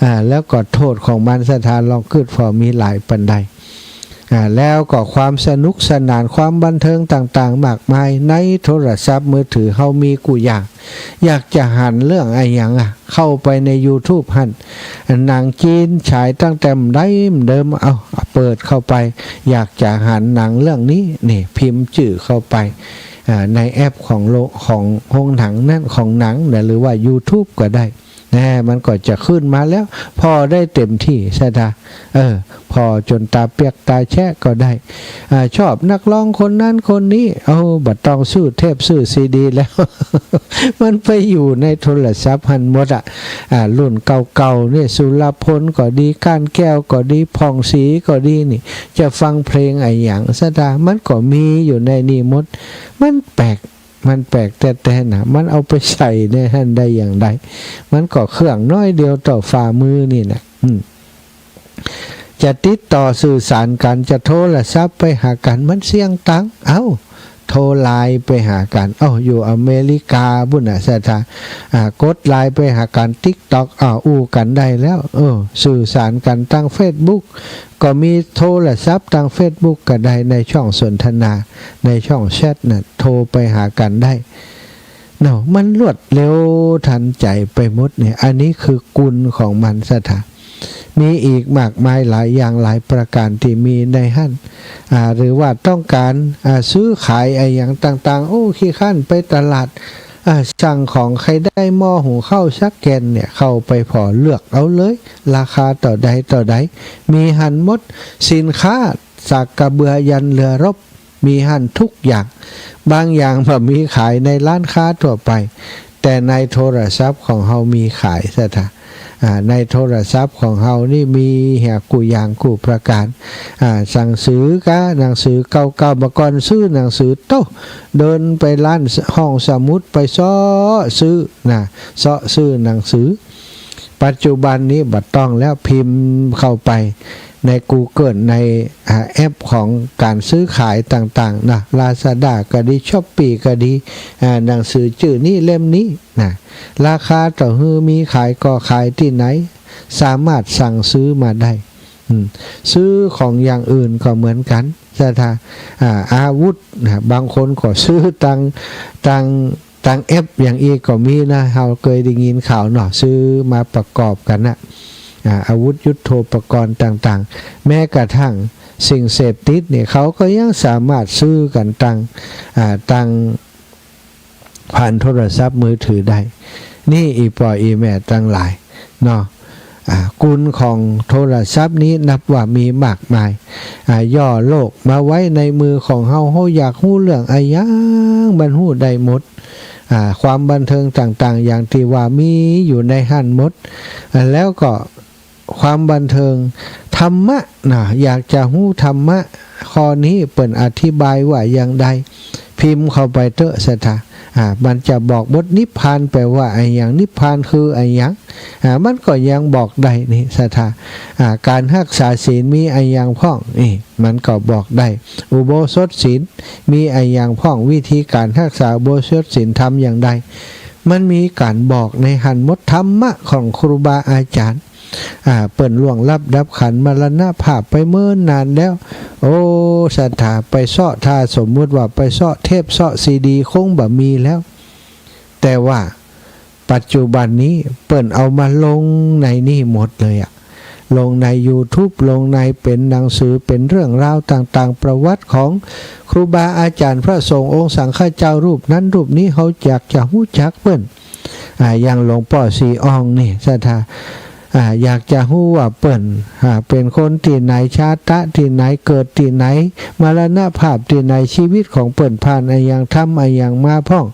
อ่า แล้วก็โต้ษของมันศรัทธาลองกึ๊ดผ่อมีหลายปานใด อ่า แล้วก็ความสนุกสนานความบันเทิงต่างๆ มากมายในโทรศัพท์มือถือเฮามีกู้อย่าง อยากจะหันเรื่องอะหยังอะ เข้าไปในยูทูบหั้น หนังจีนฉายตั้งแต่ใดเดิม เอา เปิดเข้าไป อยากจะหันหนังเรื่องนี้ นี่ พิมพ์จื้อเข้าไป อ่า ในแอปของโล- ของโฮงหนังนั้น ของหนังนะ หรือว่ายูทูบก็ได้ แน่ มันก็จะขึ้นมาแล้ว ผ่อได้เต็มตี้ศรัทธา เออ ผ่อจ๋นต๋าเปียกต๋าแฉะก็ได้ อ่า ชอบนักร้องคนนั้นคนนี้ เอ้า บ่ต้องซื้อเทปซื้อซีดีแล้ว มันไปอยู่ในโทรศัพท์หั้นหมดอะ อ่า รุ่นเก่าๆ เนี่ย สุรพลก็ดี ก้านแก้วก็ดี ผ่องศรีก็ดีนี่ จะฟังเพลงอะหยังศรัทธา มันก็มีอยู่ในนี่หมด มันแปลก มันแปลกแต๊ๆ นะ มันเอาไปใส่ในหั้นได้อย่างใด มันก็เครื่องน้อยเดียวเต้าฝ่ามือนี่นะ อืม จะติดต่อสื่อสารกั๋น จะโทรศัพท์ไปหากั๋น มันเสี้ยงตังค์ เอ้า โทรไลน์ไปหากั๋น เอ้า อยู่อเมริกาปุ้นนะศรัทธา อ่า กดไลน์ไปหากั๋น ติ๊กต็อก อ้าว อู้กั๋นได้แล้ว เออ สื่อสารกั๋นตางเฟซบุ๊ก ก็มีโทรศัพท์ตางเฟซบุ๊กก็ได้ ในช่องสนทนา ในช่องแชทน่ะ โทรไปหากั๋นได้ เนาะ มันรวดเร็วทันใจ๋ไปหมดเนี่ย อันนี้คือกุณของมันศรัทธา มีอีกมากมายหลายอย่างหลายประก๋านตี้มีในหั้น อ่า หรือว่าต้องก๋าน อ่า ซื้อขายอะหยังต่างๆ โอ้ ขี้คร้านไปตลาด อ่า สั่งของ ใค่ได้หม้อหุงข้าวสักแก่นเนี่ย เข้าไปผ่อเลือกเอาเลย ราคาเต้าใดเต้าใด มีหั้นหมด สินค้า จากกระเบือยันเรือรบ มีหั้นทุกอย่าง บางอย่างบ่มีขายในร้านค้าทั่วไป แต่ในโทรศัพท์ของเฮามีขายศรัทธา อ่า ในโทรศัพท์ของเฮานี่มีเหียกู้อย่างกู้ประก๋าน อ่า หนังสือก๊า หนังสือเก่าๆ เมื่อก่อนซื้อหนังสือโต๊ะ เดินไปร้านห้องสมุดไปเซาะซื้อนะ เซาะซื้อหนังสือ ปัจจุบันนี้บ่ต้องแล้ว พิมพ์เข้าไปในกูเกิล ใน อ่า แอปของก๋านซื้อขายต่างๆ นะ ลาซาด้าก็ดี ช้อปปี้ก็ดี อ่า หนังสือจื้อนี้เล่มนี้นะ ราคาเต้าหื้อ มีขายก่อ ขายตี้ไหน สามารถสั่งซื้อมาได้ อืม ซื้อของอย่างอื่นก็เหมือนกั๋น ศรัทธา อ่า อาวุธนะ บางคนก็ซื้อตาง ตาง ตางแอปอย่างอี้ก็มีนะ เฮาเกยได้ยินข่าวเนาะ ซื้อมาประกอบกั๋นนะ อ่า อาวุธยุทโธปกรณ์ต่างๆ แม้กระทั่งสิ่งเสพติดเนี่ย เขาก็ยังสามารถซื้อกั๋นตาง อ่า ตาง ผ่านโทรศัพท์มือถือได้ นี่อี่ป้ออี่แม่ตังหลายเนาะ อ่า กุณของโทรศัพท์นี้นับว่ามีมากมาย อ่า ย่อโลกมาไว้ในมือของเฮา เฮาอยากฮู้เรื่องอะหยัง มันฮู้ได้หมด อ่า ความบันเทิงต่างๆ อย่างตี้ว่ามีอยู่ในหั้นหมด อ่า แล้วก็ ความบันเทิง ธรรมะนะ อยากจะฮู้ธรรมะข้อนี้เปิ้นอธิบายว่าอย่างใด พิมพ์เข้าไปเต๊อะศรัทธา อ่า มันจะบอกหมด นิพพานแปลว่าอะหยัง นิพพานคืออะหยัง อ่า มันก็ยังบอกได้นี่ศรัทธา อ่า ก๋านฮักษาศีลมีอะหยังพ่อง นี่ มันก็บอกได้ อุโบสถศีลมีอะหยังพ่อง วิธีก๋านฮักษาอุโบสถศีลทำอย่างใด มันมีก๋านบอกในหั้นหมด ธรรมะของครูบาอาจ๋ารย์ อ่า เปิ้นล่วงลับดับขันธ์มรณภาพไปเมินนานแล้ว โอ้ ศรัทธา ไปเซาะ ถ้าสมมุติว่าไปเซาะเทปเซาะซีดีคงบ่มีแล้ว แต่ว่าปัจจุบันนี้เปิ้นเอามาลงในนี่หมดเลยอะ ลงในยูทูบ ลงในเป๋นหนังสือ เป๋นเรื่องราวต่างๆ ประวัติของครูบาอาจ๋ารย์พระสงฆ์องค์สังฆเจ้ารูปนั้นรูปนี้ เฮาอยากจะฮู้จักเปิ้น อ่า อย่างหลวงป้อศรีอ่องนี่ศรัทธา อ่า อยากจะฮู้ว่าเปิ้น อ่า เป๋นคนตี้ไหน ชาตะตี้ไหน เกิดตี้ไหน มรณภาพตี้ไหน ชีวิตของเปิ้นผ่านอะหยัง ทำอะหยังมาพ่อง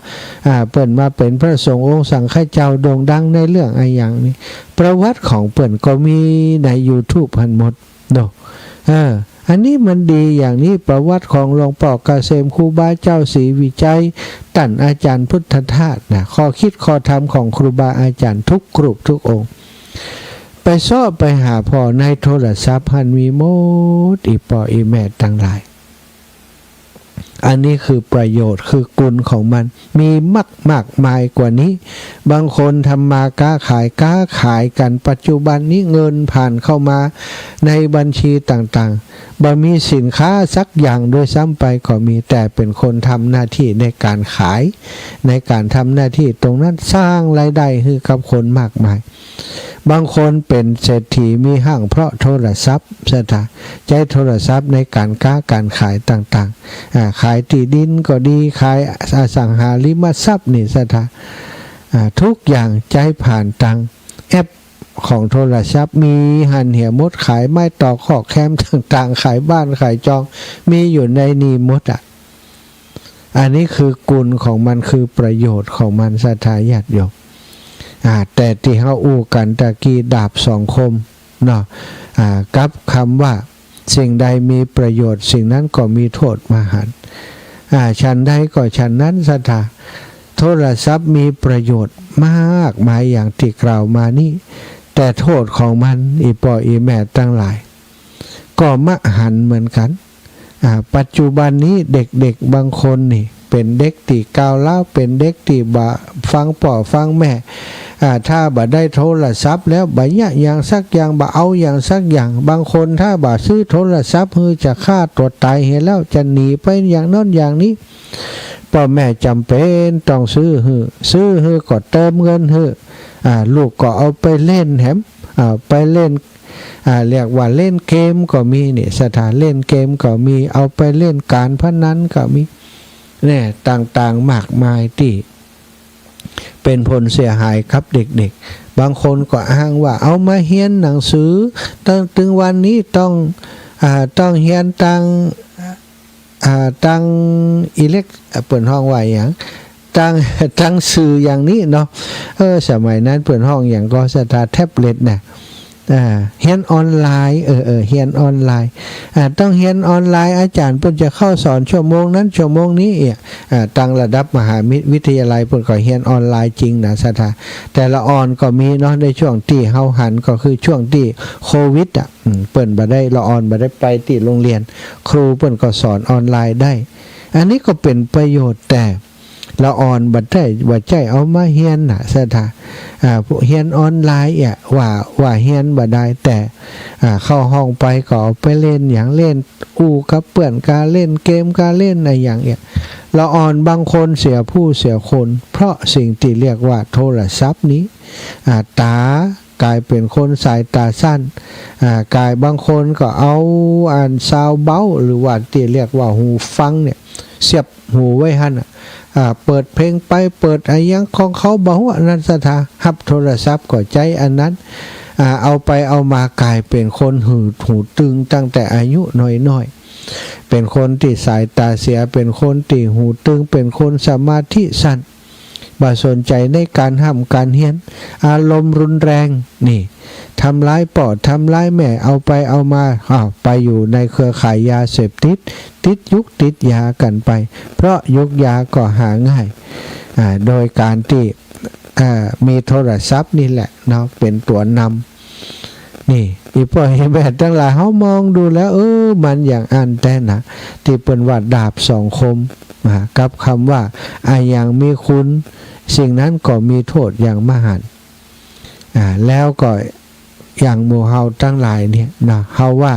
อ่า เปิ้นมาเป๋นพระสงฆ์องค์สังฆเจ้าโด่งดังในเรื่องอะหยังนี่ ประวัติของเปิ้นก็มีในยูทูบหั้นหมดเนาะ เออ อันนี้มันดีอย่างนี้ ประวัติของหลวงป้อเกษม ครูบาเจ้าศรีวิชัย ต้านอาจ๋ารย์พุทธทาสนะ ข้อคิดข้อธรรมของครูบาอาจ๋ารย์ทุกรูปทุกองค์ ไปเซาะไปหาผ่อในโทรศัพท์หั้นมีหมด อี่ป้ออี่แม่ตังหลาย อันนี้คือประโยชน์ คือกุณของมัน มีมาก มากมายกว่านี้ บางคนทำมาก๊าขาย ก๊าขายกั๋น ปัจจุบันนี้เงินผ่านเข้ามาในบัญชีต่างๆ บ่มีสินค้าสักอย่างด้วยซ้ำไปก็มี แต่เป๋นคนทำหน้าตี้ในก๋านขาย ในก๋านทำหน้าตี้ตรงนั้น สร้างรายได้หื้อกับคนมากมาย บางคนเป๋นเศรษฐีมีห้างเพราะโทรศัพท์ศรัทธา ใจ๊โทรศัพท์ในก๋านก๊าก๋านขายต่างๆ อ่า ขายตี้ดินก็ดี ขายอสังหาริมทรัพย์นี่ศรัทธา อ่า ทุกอย่างใจ๊ผ่านตางแอปของโทรศัพท์ มีหั้นเหียหมด ขายไม้ตอกคอกแคมต่างๆ ขายบ้านขายจอง มีอยู่ในนี่หมดอะ อันนี้คือกุณของมัน คือประโยชน์ของมันศรัทธาญาติโยม อ่า แต่ตี้เฮาอู้กั๋นตะกี้ดาบสองคมเนาะ อ่า กับกำว่าสิ่งใดมีประโยชน์สิ่งนั้นก็มีโทษมหันต์ อ่า ฉันใดก็ฉันนั้นศรัทธา โทรศัพท์มีประโยชน์มากมายอย่างตี้กล่าวมานี้ แต่โทษของมัน อี่ป้ออี่แม่ตังหลาย ก็มหันต์เหมือนกั๋น อ่า ปัจจุบันนี้เด็กๆ บางคนนี่ เป๋นเด็กตี้ก้าวร้าว เป๋นเด็กตี้บ่ฟังป้อฟังแม่ อ่า ถ้าบ่ได้โทรศัพท์แล้ว บ่เยียะหยังสักอย่าง บ่เอาหยังสักอย่าง บางคนถ้าบ่ซื้อโทรศัพท์หื้อจะฆ่าตั๋วต๋ายเหียแล้ว จะหนีไปอย่างโน้นอย่างนี้ ป้อแม่จ๋ำเป๋นต้องซื้อหื้อ ซื้อหื้อก็เติมเงินหื้อ อ่า ลูกก็เอาไปเล่นแหม อ่า ไปเล่น อ่า เรียกว่าเล่นเกมก็มีนี่ศรัทธา เล่นเกมก็มี เอาไปเล่นก๋านพนันก็มี เนี่ย ต่างๆ มากมายตี้เป๋นผลเสียหายกับเด็กๆ บางคนก็อ้างว่าเอามาเฮียนหนังสือ ตึง ตึงวันนี้ต้อง อ่า ต้องเฮียนตาง อ่า ตางอิเล็ก อ่า เปิ้นฮ้องว่าอะหยัง ตาง ตางสื่ออย่างนี้เนาะ เออ สมัยนั้นเปิ้นฮ้องหยังก่อ ศรัทธา แท็บเล็ตน่ะ อ่า เฮียนออนไลน์ เออ เออ เฮียนออนไลน์ อ่า ต้องเฮียนออนไลน์ อาจ๋ารย์เปิ้นจะเข้าสอนชั่วโมงนั้นชั่วโมงนี้ เอี้ย อ่า ตางระดับมหาวิทยาลัยเปิ้นก็เฮียนออนไลน์จริงนะ ศรัทธา แต่ละอ่อนก็มีเนาะ ในช่วงตี้เฮาหันก็คือช่วงตี้โควิดอะ อืม เปิ้นบ่ได้ ละอ่อนบ่ได้ไปตี้โฮงเฮียน ครูเปิ้นก็สอนออนไลน์ได้ อันนี้ก็เป๋นประโยชน์ แต่ละอ่อนบ่ได้ บ่ใจ้เอามาเฮียนน่ะ ศรัทธา อ่า เฮียนออนไลน์ เอี้ย ว่า ว่าเฮียนบ่ได้ แต่ อ่า เข้าห้องไปก็เอาไปเล่นหยัง เล่นอู้กับเปื้อนกา เล่นเกมกา เล่นอะหยัง เอี้ย ละอ่อนบางคนเสียผู้เสียคน เพราะสิ่งตี้เรียกว่าโทรศัพท์นี้ อ่า ตา ก๋ายเป๋นคนสายต๋าสั้น อ่า ก๋ายบางคนก็เอาอันซาวด์เบา หรือว่าตี้เรียกว่าหูฟังเนี่ย เสียบหูไว้หั้นน่ะ อ่า เปิดเพลงไป เปิดอะหยังของเขาบ่ฮู้ อันนั้น ศรัทธา ฮับโทรศัพท์ก็ใจ๊อันนั้น อ่า เอาไปเอามาก๋ายเป๋นคนหู หูตึงตั้งแต่อายุน้อยๆ เป๋นคนตี้สายต๋าเสีย เป๋นคนตี้หูตึง เป๋นคนสมาธิสั้น บ่สนใจ๋ในก๋านฮ่ำก๋านเฮียน อารมณ์รุนแรง นี่ ทำร้ายป้อทำร้ายแม่ เอาไปเอามา อ้าว ไปอยู่ในเครือข่ายยาเสพติด ติดยุกติดยากั๋นไป เพราะยุกยาก็หาง่าย อ่า โดยก๋านตี้ อ่า มีโทรศัพท์นี่แหละเนาะ เป๋นตั๋วนำ นี่ อี่ป้ออี่แม่ตังหลาย เฮามองดูแล้ว เออ มันอย่างอั้นแต๊นะ ตี้เปิ้นว่าดาบสองคม อ่า กับกำว่า อะหยังมีคุณ สิ่งนั้นก็มีโต้ษอย่างมหันต์ อ่า แล้วก็อย่างหมู่เฮาตังหลายเนี่ยนะ เฮาว่า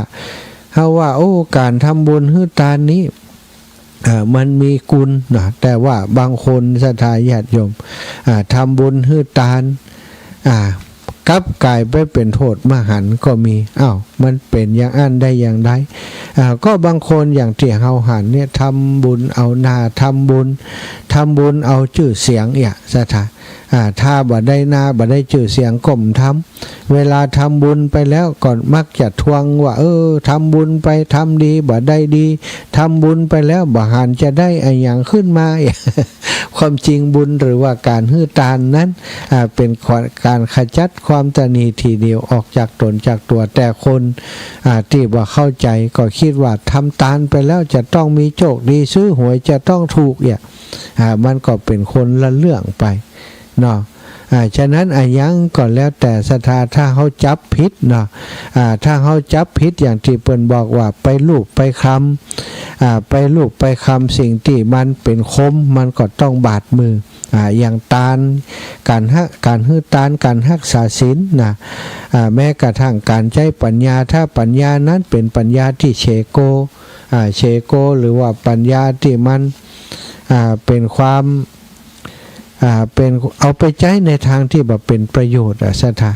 เฮาว่า โอ้ ก๋านทำบุญหื้อตานนี้ อ่า มันมีคุณนะ แต่ว่าบางคน ศรัทธาญาติโยม อ่า ทำบุญหื้อตาน อ่า กลับก๋ายไปเป๋นโต้ษมหันต์ก็มี อ้าว มันเป๋นอย่างอั้นได้อย่างใด อ่า ก็บางคนอย่างตี้เฮาหันเนี่ย ทำบุญเอาหน้า ทำบุญ ทำบุญเอาจื้อเสียง เอี้ย ศรัทธา อ่า ถ้าบ่ได้หน้า บ่ได้จื้อเสียงก็บ่ทำ เวลาทำบุญไปแล้วก็มักจะทวงว่า เออ ทำบุญไป ทำดี บ่ได้ดี ทำบุญไปแล้ว บ่หันจะได้อะหยังขึ้นมา ความจริงบุญหรือว่าก๋านหื้อตานนั้น อ่า เป๋นก๋านขจัดความตระหนี่ถี่เหนี่ยวออกจากต๋นจากตั๋ว แต่คน อ่า ตี้บ่เข้าใจ๋ก็กึ๊ดว่าทำตานไปแล้วจะต้องมีโชคดี ซื้อหวยจะต้องถูก เอี้ย อ่า มันก็เป๋นคนละเรื่องไปเนาะ อ่า ฉะนั้นอะหยังก็แล้วแต่ ศรัทธา ถ้าเฮาจับผิดเนาะ อ่า ถ้าเฮาจับผิดอย่างตี้เปิ้นบอกว่าไปลูบไปคลำ อ่า ไปลูบไปคลำสิ่งตี้มันเป๋นคม มันก็ต้องบาดมือ อ่า อย่างตาน ก๋านฮัก ก๋านหื้อตาน ก๋านฮักษาศีลนะ อ่า แม้กระทั่งก๋านใจ๊ปัญญา ถ้าปัญญานั้นเป๋นปัญญาตี้เฉโก อ่า เฉโก หรือว่าปัญญาตี้มัน อ่า เป๋นความ อ่า เป๋น เอาไปใจ๊ในตางตี้บ่เป๋นประโยชน์อะ ศรัทธา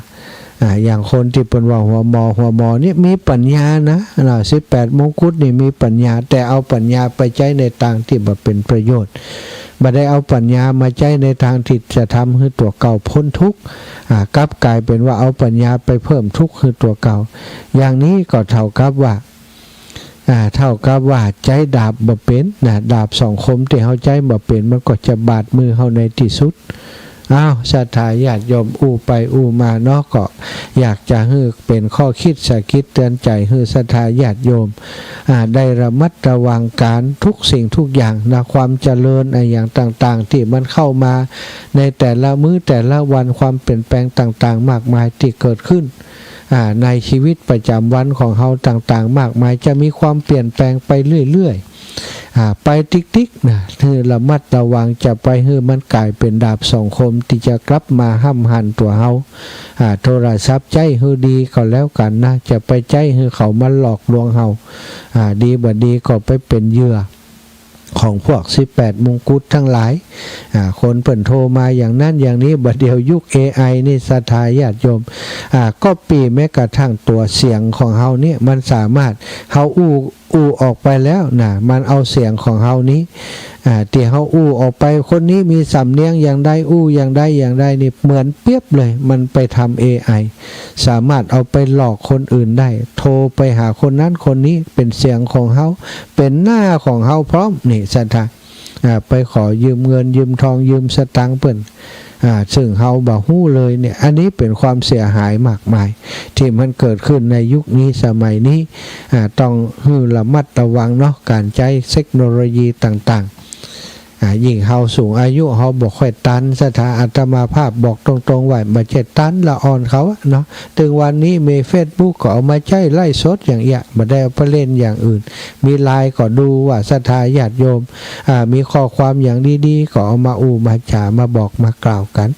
อ่า อย่างคนตี้เปิ้นว่าหัวหมอ หัวหมอนี่มีปัญญานะ นะ สิบแปดมงกุฎนี่มีปัญญา แต่เอาปัญญาไปใจ๊ในตางตี้บ่เป๋นประโยชน์ บ่ได้เอาปัญญามาใจ๊ในตางตี้จะทำหื้อตั๋วเก่าป๊นทุกข์ อ่า กลับก๋ายเป๋นว่าเอาปัญญาไปเพิ่มทุกข์หื้อตั๋วเก่า อย่างนี้ก็เต้ากับว่า อ่า เต้ากับว่าใจ๊ดาบบ่เป๋นนะ ดาบสองคมตี้เฮาใจ๊บ่เป๋น มันก็จะบาดมือเฮาในตี้สุด อ้าว ศรัทธาญาติโยม อู้ไปอู้มาเนาะ ก็อยากจะหื้อเป๋นข้อกึ๊ดสะกึดเตือนใจ๋หื้อศรัทธาญาติโยม อ่า ได้ระมัดระวังก๋านทุกสิ่งทุกอย่างนะ ความเจริญอะหยังต่างๆ ตี้มันเข้ามาในแต่ละมื้อแต่ละวัน ความเปลี่ยนแปลงต่างๆ มากมายตี้เกิดขึ้น อ่า ในชีวิตประจ๋ำวันของเฮาต่างๆ มากมาย จะมีความเปลี่ยนแปลงไปเรื่อยๆ อ่า ไปติ๊กๆ นะ หื้อระมัดระวัง จะไปหื้อมันก๋ายเป๋นดาบสองคมตี้จะกลับมาห้ำหันตั๋วเฮา อ่า โทรศัพท์ใจ๊หื้อดีก็แล้วกั๋นนะ จะไปใจ๊หื้อเขามาหลอกลวงเฮา อ่า ดีบ่ดีก็ไปเป๋นเหยื่อ ของพวกสิบแปดมงกุฎตังหลาย อ่า คนเปิ้นโทรมาอย่างนั้นอย่างนี้ บ่าเดี่ยวยุค เอไอ นี่ ศรัทธาญาติโยม อ่า ก็ปี้แม้กระทั่งตั๋วเสียงของเฮาเนี่ย มันสามารถ เฮาอู้ อู้ออกไปแล้วนะ มันเอาเสียงของเฮานี้ อ่า ตี้เฮาอู้ออกไป คนนี้มีสำเนียงอย่างใด อู้อย่างใดอย่างใดนี่ เหมือนเปียบเลย มันไปทำ เอไอ สามารถเอาไปหลอกคนอื่นได้ โทรไปหาคนนั้นคนนี้ เป๋นเสียงของเฮา เป๋นหน้าของเฮาพร้อม นี่ ศรัทธา อ่า ไปขอยืมเงินยืมทองยืมสตางค์เปิ้น อ่า ซึ่งเฮาบ่ฮู้เลยเนี่ย อันนี้เป๋นความเสียหายมากมาย ตี้มันเกิดขึ้นในยุคนี้สมัยนี้ อ่า ต้องหื้อระมัดระวังเนาะ ก๋านใจ๊เทคโนโลยีต่างๆ อ่า ยิ่งเฮาสูงอายุ เฮาบ่ค่อยตัน ศรัทธา อาตมาภาพบอกตรงๆ ว่าบ่ใจ้ตันละอ่อนเขาอะเนาะ ตึงวันนี้มีเฟซบุ๊กก็เอามาใจ๊ไลฟ์สดอย่างเอี้ย บ่ได้เอาไปเล่นอย่างอื่น มีไลน์ก็ดูว่าศรัทธาญาติโยม อ่า มีข้อความอย่างดีๆ ก็เอามาอู้มาจ๋ามาบอกมากล่าวกั๋น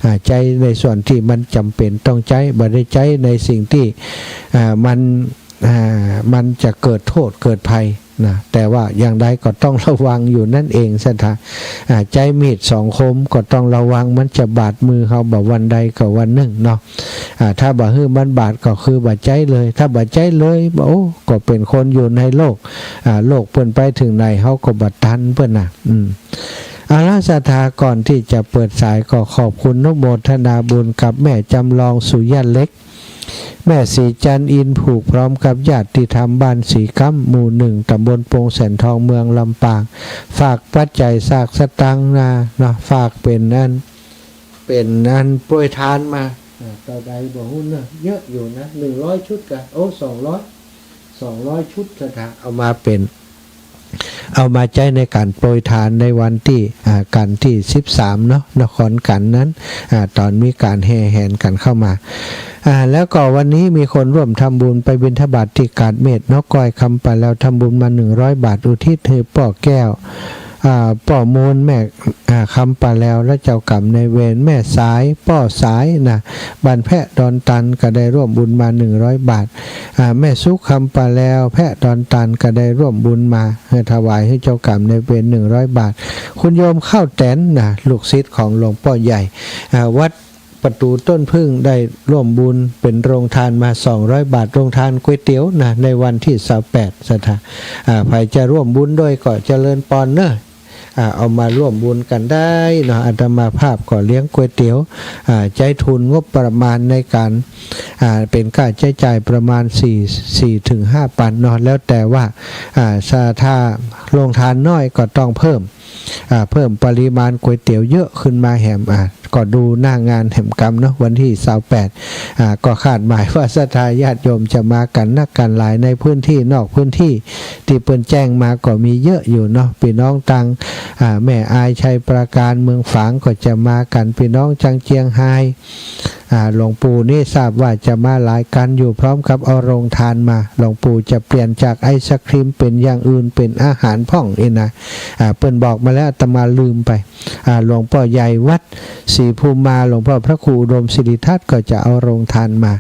อ่า ใจ๊ในส่วนตี้มันจ๋ำเป๋นต้องใจ๊ บ่ได้ใจ๊ในสิ่งตี้ อ่า มัน อ่า มันจะเกิดโต้ษเกิดภัยนะ แต่ว่าอย่างใดก็ต้องระวังอยู่นั่นเองศรัทธา อ่า ใจ๊มีดสองคมก็ต้องระวัง มันจะบาดมือเฮาบ่วันใดก็วันนึ่งเนาะ อ่า ถ้าบ่หื้อมันบาดก็คือบ่ใจ๊เลย ถ้าบ่ใจ๊เลย โอ้ ก็เป๋นคนอยู่ในโลก อ่า โลกเปิ้นไปเถิงไหน เฮาก็บ่ตันเปิ้นน่ะ อืม เอาละศรัทธา ก่อนตี้จะเปิดสายก็ขอบคุณอนุโมทนาบุญกับแม่จำลอง สุยะเล็ก แม่ศรีจันทร์ อินผูก พร้อมกับญาติธรรมบ้านศรีก้ำ หมู่หนึ่ง ตำบลโป่งแสนทอง เมืองลำปาง ฝากปัจจัยซากสตางค์นาเนาะ ฝากเป๋นอัน เป๋นอันโปรยทานมา อ่า เต้าใดบ่ฮู้เนาะ เยอะอยู่นะ หนึ่งร้อยชุดกะ โอ้ สองร้อย สองร้อยชุดศรัทธา เอามาเป๋น เอามาใจ๊ในก๋านโปรยทานในวันตี้ อ่า กั๋นตี้สิบสามเนาะ นครกั๋นนั้น อ่า ต๋อนมีก๋านแห่แหนกั๋นเข้ามา อ่า แล้วก็วันนี้มีคนร่วมทำบุญไปบิณฑบาตตี้กาดเมตรเนาะ ก้อยคำป่าแลวทำบุญมาหนึ่งร้อยบาท อุทิศหื้อป้อแก้ว อ่า ป้อมูล แม่ อ่า คำป่าแลว และเจ้ากรรมนายเวร แม่สาย ป้อสายนะ บ้านแพะดอนตันก็ได้ร่วมบุญมาหนึ่งร้อยบาท อ่า แม่สุข คำป่าแลว แพะดอนตันก็ได้ร่วมบุญมา เอ่อ ถวายหื้อเจ้ากรรมนายเวรหนึ่งร้อยบาท คุณโยมข้าวแต๋นนะ ลูกศิษย์ของหลวงป้อใหญ่ อ่า วัดประตูต้นผึ้งได้ร่วมบุญเป๋นโรงทานมาสองร้อยบาท โรงทานก๋วยเตี๋ยวนะ ในวันตี้ซาวแปดศรัทธา อ่า ใผจะร่วมบุญด้วยก็เจริญปอนเนาะ อ่า เอามาร่วมบุญกั๋นได้เนาะ อาตมาภาพก็เลี้ยงก๋วยเตี๋ยว อ่า ใจ๊ทุนงบประมาณในก๋าน อ่า เป๋นค่าใจ๊จ่ายประมาณสี่ สี่ถึงห้าปันเนาะ แล้วแต่ว่า อ่า ศรัทธาโรงทานน้อยก็ต้องเพิ่ม อ่า เพิ่มปริมาณก๋วยเตี๋ยวเยอะขึ้นมาแหม อ่า ก็ดูหน้างานแหมกำเนาะ วันตี้ซาวแปด อ่า ก็คาดหมายว่าศรัทธาญาติโยมจะมากั๋นนักกั๋นหลาย ในพื้นตี้นอกพื้นตี้ตี้เปิ้นแจ้งมาก็มีเยอะอยู่เนาะ ปี้น้องตาง อ่า แม่อาย ชัยปราการ เมืองฝางก็จะมากั๋น ปี้น้องตางเจียงฮาย อ่า หลวงปู่นี่ทราบว่าจะมาหลายกั๋นอยู่ พร้อมกับเอาโรงทานมา หลวงปู่จะเปลี่ยนจากไอศกรีมเป๋นอย่างอื่น เป๋นอาหารพ่องอี้นะ อ่า เปิ้นบอกมาแล้ว อาตมาลืมไป อ่า หลวงป้อใหญ่วัดศรีภูมิมา หลวงป้อพระครูอุดมสิริทัศน์ก็จะเอาโรงทานมา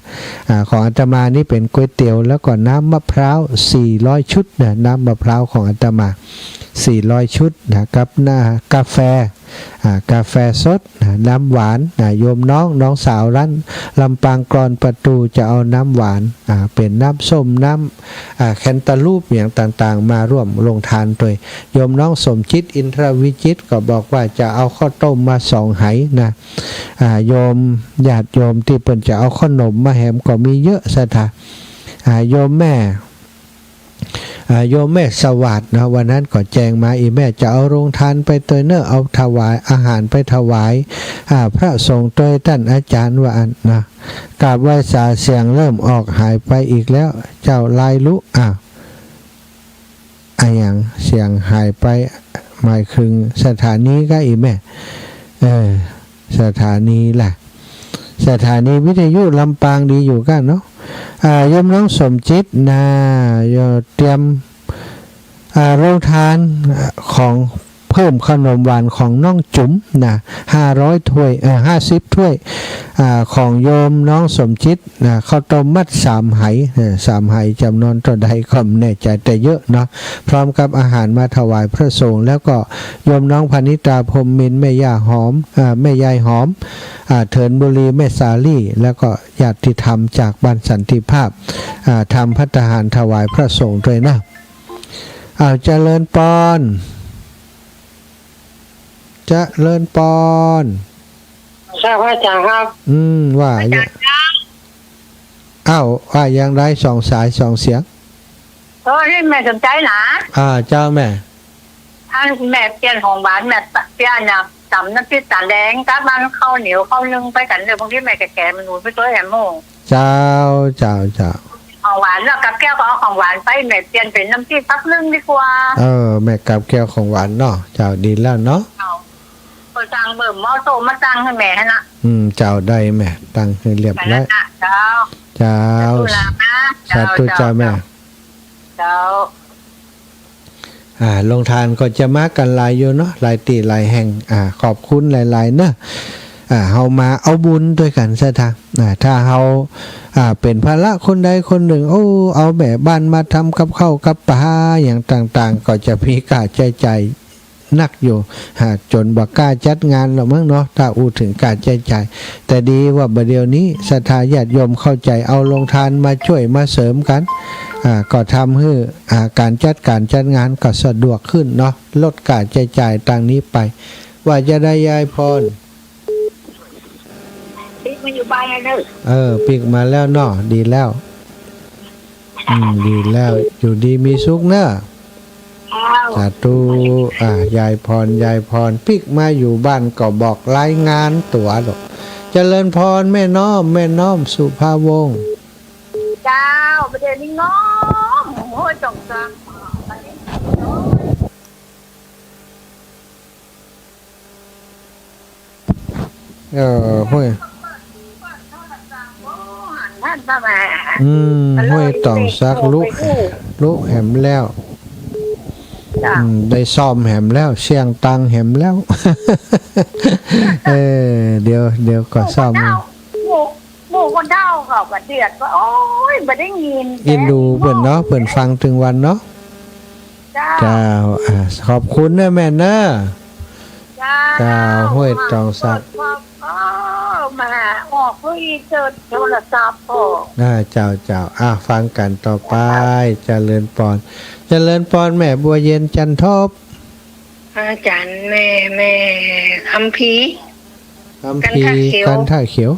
อ่า ของอาตมานี่เป๋นก๋วยเตี๋ยว แล้วก็น้ำมะพร้าวสี่ร้อยชุดนะ น้ำมะพร้าวของอาตมาสี่ร้อยชุดนะ กับน้ำกาแฟ อ่า กาแฟสดนะ น้ำหวานนะ โยมน้อง น้องสาวร้านลำปางกลอนประตูจะเอาน้ำหวาน อ่า เป๋นน้ำส้ม น้ำ อ่า แคนตาลูปอย่างต่างๆ มาร่วมโรงทานตวย โยมน้องสมจิต อินทรวิจิตรก็บอกว่าจะเอาข้าวต้มมาสองไหนะ อ่า โยมญาติโยมตี้เปิ้นจะเอาขนมมาแหมก็มีเยอะศรัทธา อ่า โยมแม่ อ่า โยมแม่สวัสดิ์นะ วันนั้นก็แจ้งมา อี่แม่จะเอาโรงทานไปตวยเนาะ เอาถวายอาหารไปถวาย อ่า พระสงฆ์ตวยต้านอาจ๋ารย์ว่าอั้นนะ กราบไหว้สา เสียงเริ่มออกหายไปอีกแล้ว เจ้าลายลุ อ้าว อะหยัง เสียงหายไป หมายเถิงสถานีก้าอี่แม่ เออ สถานีล่ะ สถานีวิทยุลำปางดีอยู่ก้าเนาะ อ่า โยมน้องสมจิตนะ โยมเตรียม อ่า โรงทานของเพิ่มขนมหวานของน้องจุ๋มนะ ห้าร้อยถ้วย เอ่อ ห้าสิบถ้วย อ่า ของโยมน้องสมจิตนะ ข้าวต้มมัดสามไห เอ่อ สามไหจ๋ำนวนเต้าใดก็บ่แน่ใจ๋ แต่เยอะเนาะ พร้อมกับอาหารมาถวายพระสงฆ์ แล้วก็โยมน้องพนิตา พรหมมินทร์ แม่ย่าหอม อ่า แม่ยายหอม อ่า เถินบุรี แม่สาลี่ แล้วก็ญาติธรรมจากบ้านสันติภาพ อ่า ทำภัตตาหารถวายพระสงฆ์ตวยนะ อ้าว เจริญปอน เจริญปอน เจ้าพระอาจ๋ารย์ครับ อืม ว่า อาจ๋ารย์ครับ อ้าว ว่าอย่างไร สองสายสองเสียง เออ นี่แม่สมจิตนะ อ่า เจ้าแม่ อันแม่เปลี่ยนของหวาน แม่เปลี่ยนน่ะ ต๋ำน้ำพริกต๋าแดงกับอันข้าวเหนียวข้าวนึ่งไปกั๋นเน่อ บางทีแม่ก็แกะหมูไปตวยแหมหมู เจ้า เจ้า เจ้า ของหวาน แล้วกับแก้วก็เอาของหวานไป แม่เปลี่ยนเป๋นน้ำพริกผักนึ่งดีกว่า เออ แม่กับแก้วของหวานเนาะ เจ้า ดีแล้วเนาะ เจ้า เปิ้นสั่งเบิ่มหม้อโต๊ะมาตั้งหื้อแม่หั้นน่ะ อืม เจ้า ได้แม่ ตั้งหื้อเรียบร้อย นั่นน่ะ เจ้า เจ้า สาธุนะ สาธุเจ้า เจ้า แม่ เจ้า เจ้า อ่า โรงทานก็จะมากั๋นหลายอยู่เนาะ หลายตี้หลายแห่ง อ่า ขอบคุณหลายๆ เนาะ อ่า เฮามาเอาบุญตวยกั๋นซะเถาะ อ่า ถ้าเฮา อ่า เป๋นภาระคนใดคนนึ่ง โอ้ เอาแม่บ้านมาทำกับข้าวกับป๋าอย่างต่างๆ ก็จะมีค่าใจ๊จ่ายนักอยู่ หากจ๋นบ่กล้าจัดงานแล้วมั้งเนาะ ถ้าอู้เถิงค่าใจ๊จ่าย แต่ดีว่าบ่าเดี่ยวนี้ศรัทธาญาติโยมเข้าใจ๋ เอาโรงทานมาจ้วยมาเสริมกั๋น อ่า ก็ทำหื้อ อ่า ก๋านจัดก๋านจัดงานก็สะดวกขึ้นเนาะ ลดก๋าใจ๊จ่ายตางนี้ไป ว่าจะใดยายพร ปิ๊กมาอยู่บ้านแล้วเน่อ เออ ปิ๊กมาแล้วเนาะ ดีแล้ว อืม ดีแล้ว อยู่ดีมีสุขเน่อ เจ้า สาธุ อ่า ยายพร ยายพร ปิ๊กมาอยู่บ้านก็บอกรายงานตั๋วลูก เจริญพรแม่น้อม แม่น้อมสุภาวงศ์ เจ้า บ่าเดี่ยวนี้น้อม โอ้ย ต้องสั่ง เออ ห้วย อืม ห้วยต๋องสักลุ ลุแหมแล้ว อืม ได้ซ่อมแหมแล้ว เสี้ยงตังแหมแล้ว เออ เดี๋ยว เดี๋ยวก็ซ่อม หมู่คนเฒ่าเขาก็เดือดว่า โอ๊ย บ่ได้ยิน เอ็นดูเปิ้นเนาะ เปิ้นฟังตึงวันเนาะ เจ้า เจ้า อ่า ขอบคุณเน่อแม่เน่อ เจ้า เจ้า ห้วยต๋องสัก เออ มาออกเพื่ออีเจิดโทรศัพท์พ่อ อ่า เจ้า เจ้า อ่า ฟังกั๋นต่อไป เจริญปอน เจริญปอน แม่บัวเย็น จันทบ อาจ๋ารย์ แม่ แม่คัมภีร์ คัมภีร์ กันทะเขียว กันทะเขียว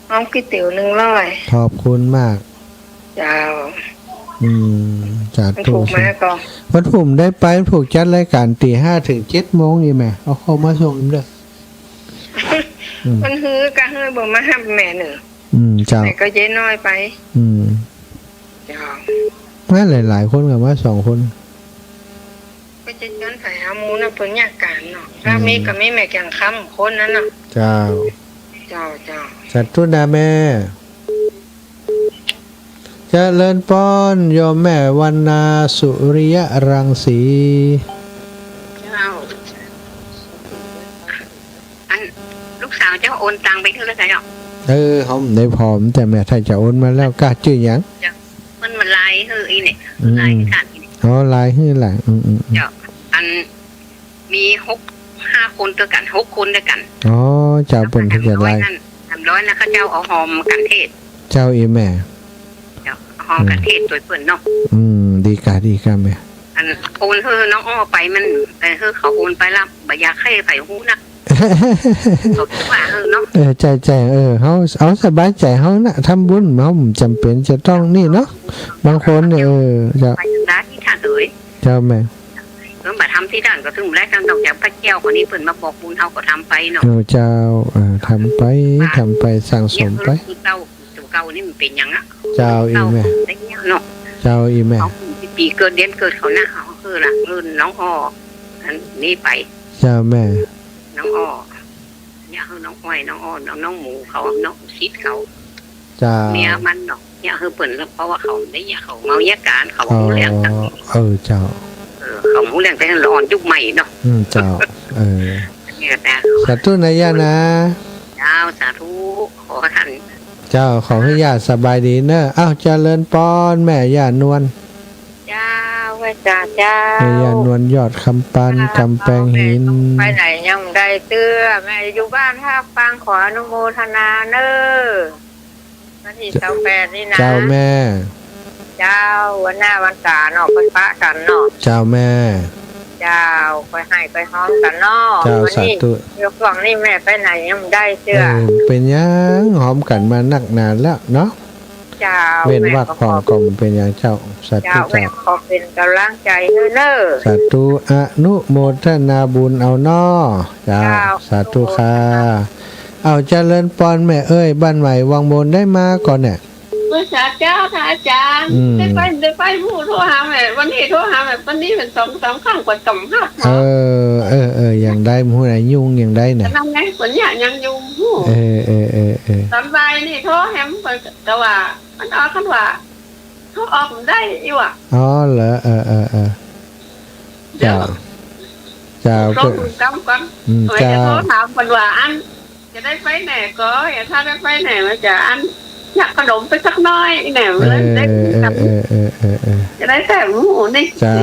เอาก๋วยเตี๋ยวนึ่งร้อย ขอบคุณมาก เจ้า อืม สาธุ วันพูกมาก็ วันพูกได้ไป วันพูกจัดรายก๋านตี๋ห้าเถิงเจ็ดโมงนี่แม่ เอาเข้ามาส่งเด้อ อืม มันหื้อก็หื้อบ่มาฮับแม่เน่อ อืม เจ้า แม่ก็เย้น้อยไป อืม เจ้า มาหลายๆ คนก็มาสองคน ก็จะชวนไปหาหมู่นะ เปิ้นยากก๋านเนาะ อืม ถ้ามีก็มีแม่แก่นคำคนนั้นน่ะ เจ้า เจ้า เจ้า สาธุนะแม่ เจริญปอน โยมแม่วรรณา สุริยะรังสี เจ้า อันลูกสาวเจ้าโอนตังไปหื้อแล้วใช่เหรอ เออ เฮาได้พร้อม แต่แม่ถ้าจะโอนมาแล้ว กะจื้อหยัง เจ้า มัน มันไลน์หื้ออี้เนี่ย อืม ไลน์หื้อกั๋นอี้เนี่ย อ๋อ ไลน์หื้อละ อืม อืม อืม เจ้า อัน มีหก ห้าคนตวยกั๋น หกคนตวยกั๋น อ๋อ เจ้า เปิ้นก็จะไลน์ สามร้อยนั่น สามร้อยนะ เขาเจ้าเอาฮอมกั๋นเทศ เจ้า อีแม่ เจ้า ฮอมกั๋นเทศตวยเปิ้นเนาะ อืม ดีกะ ดีกะแม่ อันโอนหื้อน้องอ้อไปมัน เออ หื้อเขาโอนไปละ บ่อยากหื้อใผฮู้นัก เขาว่าหื้อเนาะ เออ ใจ้ ใจ้ เออ เฮา เอาสบายใจ๋เฮานะ ทำบุญ เฮาบ่จ๋ำเป๋นจะต้องนี่เนาะ บางคนเนี่ย เออ เจ้า ไปถึงร้านที่ท่านเอ๋ย เจ้าแม่ เออ บ่ทำตี้ด้านก็ถึงบ่ได้ ต้องจากพระเจ้าคนนี้เปิ้นมาบอกบุญ เฮาก็ทำไปเนาะ เออ เจ้า เออ ทำไป ทำไป สั่งสมไป เออ คือเก่า ตั๋วเก่านี่มันเป๋นหยังอะ เจ้า อีแม่ เก่าได้เนี่ยเนาะ เจ้า อีแม่ เอาปี๋เกิดเดือนเกิดเขานะ เอาหื้อละ หื้อน้องอ้อ อันนี้ไป เจ้าแม่ น้องอ้อ เนี่ย หื้อน้องอ้อย น้องอ้อ น้อง น้องหมูเขา น้องสิทธิ์เขา เจ้า เมียมันเนาะ เนี่ย หื้อเปิ้น เพราะว่าเขาได้เนี่ย เขาเมายาก๋าน เขาบ่ฮู้เรื่อง อ๋อ เออ เจ้า เออ เขาบ่ฮู้เรื่อง แต่ละอ่อนยุคใหม่เนาะ อืม เจ้า เออ เนี่ยนะ สาธุนะย่านะ เจ้า สาธุ ขอท่าน เจ้า ขอหื้อย่าสบายดีเน่อ อ้าว เจริญปอน แม่ย่านวล เจ้า ไหว้เจ้า เจ้า แม่ย่านวล ยอดคำปาน เจ้า กำแปงหิน ไปไหนยังบ่ได้เตื้อ แม่อยู่บ้านฮับฟัง ขออนุโมทนาเน่อ วันตี้ซาวแปดนี่นะ เจ้าแม่ เจ้า วันหน้าวันต๋าเนาะ ค่อยปะกั๋นเนาะ เจ้าแม่ เจ้า ค่อยไห้ค่อยฮ้องกั๋นเนาะ เจ้า วันนี้ สาธุ เดี๋ยวช่วงนี้แม่ไปไหนยังบ่ได้เตื้อ เออ เป๋นหยังฮ้องกั๋นมานักหนาแล้วเนาะ เจ้า เว้นวรรคพ่องก็บ่เป๋นหยังเจ้า สาธุ เจ้า เจ้า แม่ขอเป๋นก๋ำลังใจ๋หื้อเน่อ สาธุ อนุโมทนาบุญเอาเนาะ เจ้า เจ้า สาธุค่ะ เอาเจริญปอนแม่เอ้ย บ้านใหม่วังบนได้มาก่อเนี่ย เมื่อเช้าเจ้าค่ะอาจ๋ารย์ อืม ได้ไป ได้ไป ฮู้โทรหาแม่ วันนี้โทรหาแม่ วันนี้เป๋นสอง สองครั้งกว่าจะฮับ เออ เออ เออ ยังได้ ฮู้นะ ยุ่งยังได้นะ นั่นไง วันนี้ยังยุ่งฮู้ เออ เออ เออ เออ ต๋อนบ่ายนี่โทรแหม เปิ้นก็ว่า มันออกกันว่า โทรออกบ่ได้อีกว่ะ อ๋อเหรอ เออ เออ เออ เดี๋ยว เจ้า เจ้า โทร ก็ กำก่อน อืม เจ้า จะโทรถามเปิ้นว่า อัน จะได้ไปไหนก่อ ถ้าได้ไปไหนมันจะอัน อยากขนมไปสักหน้อยแหน่ เออ เล่นได้ เออ เออ เออ เออ จะได้แถมหมู่นี่ เจ้า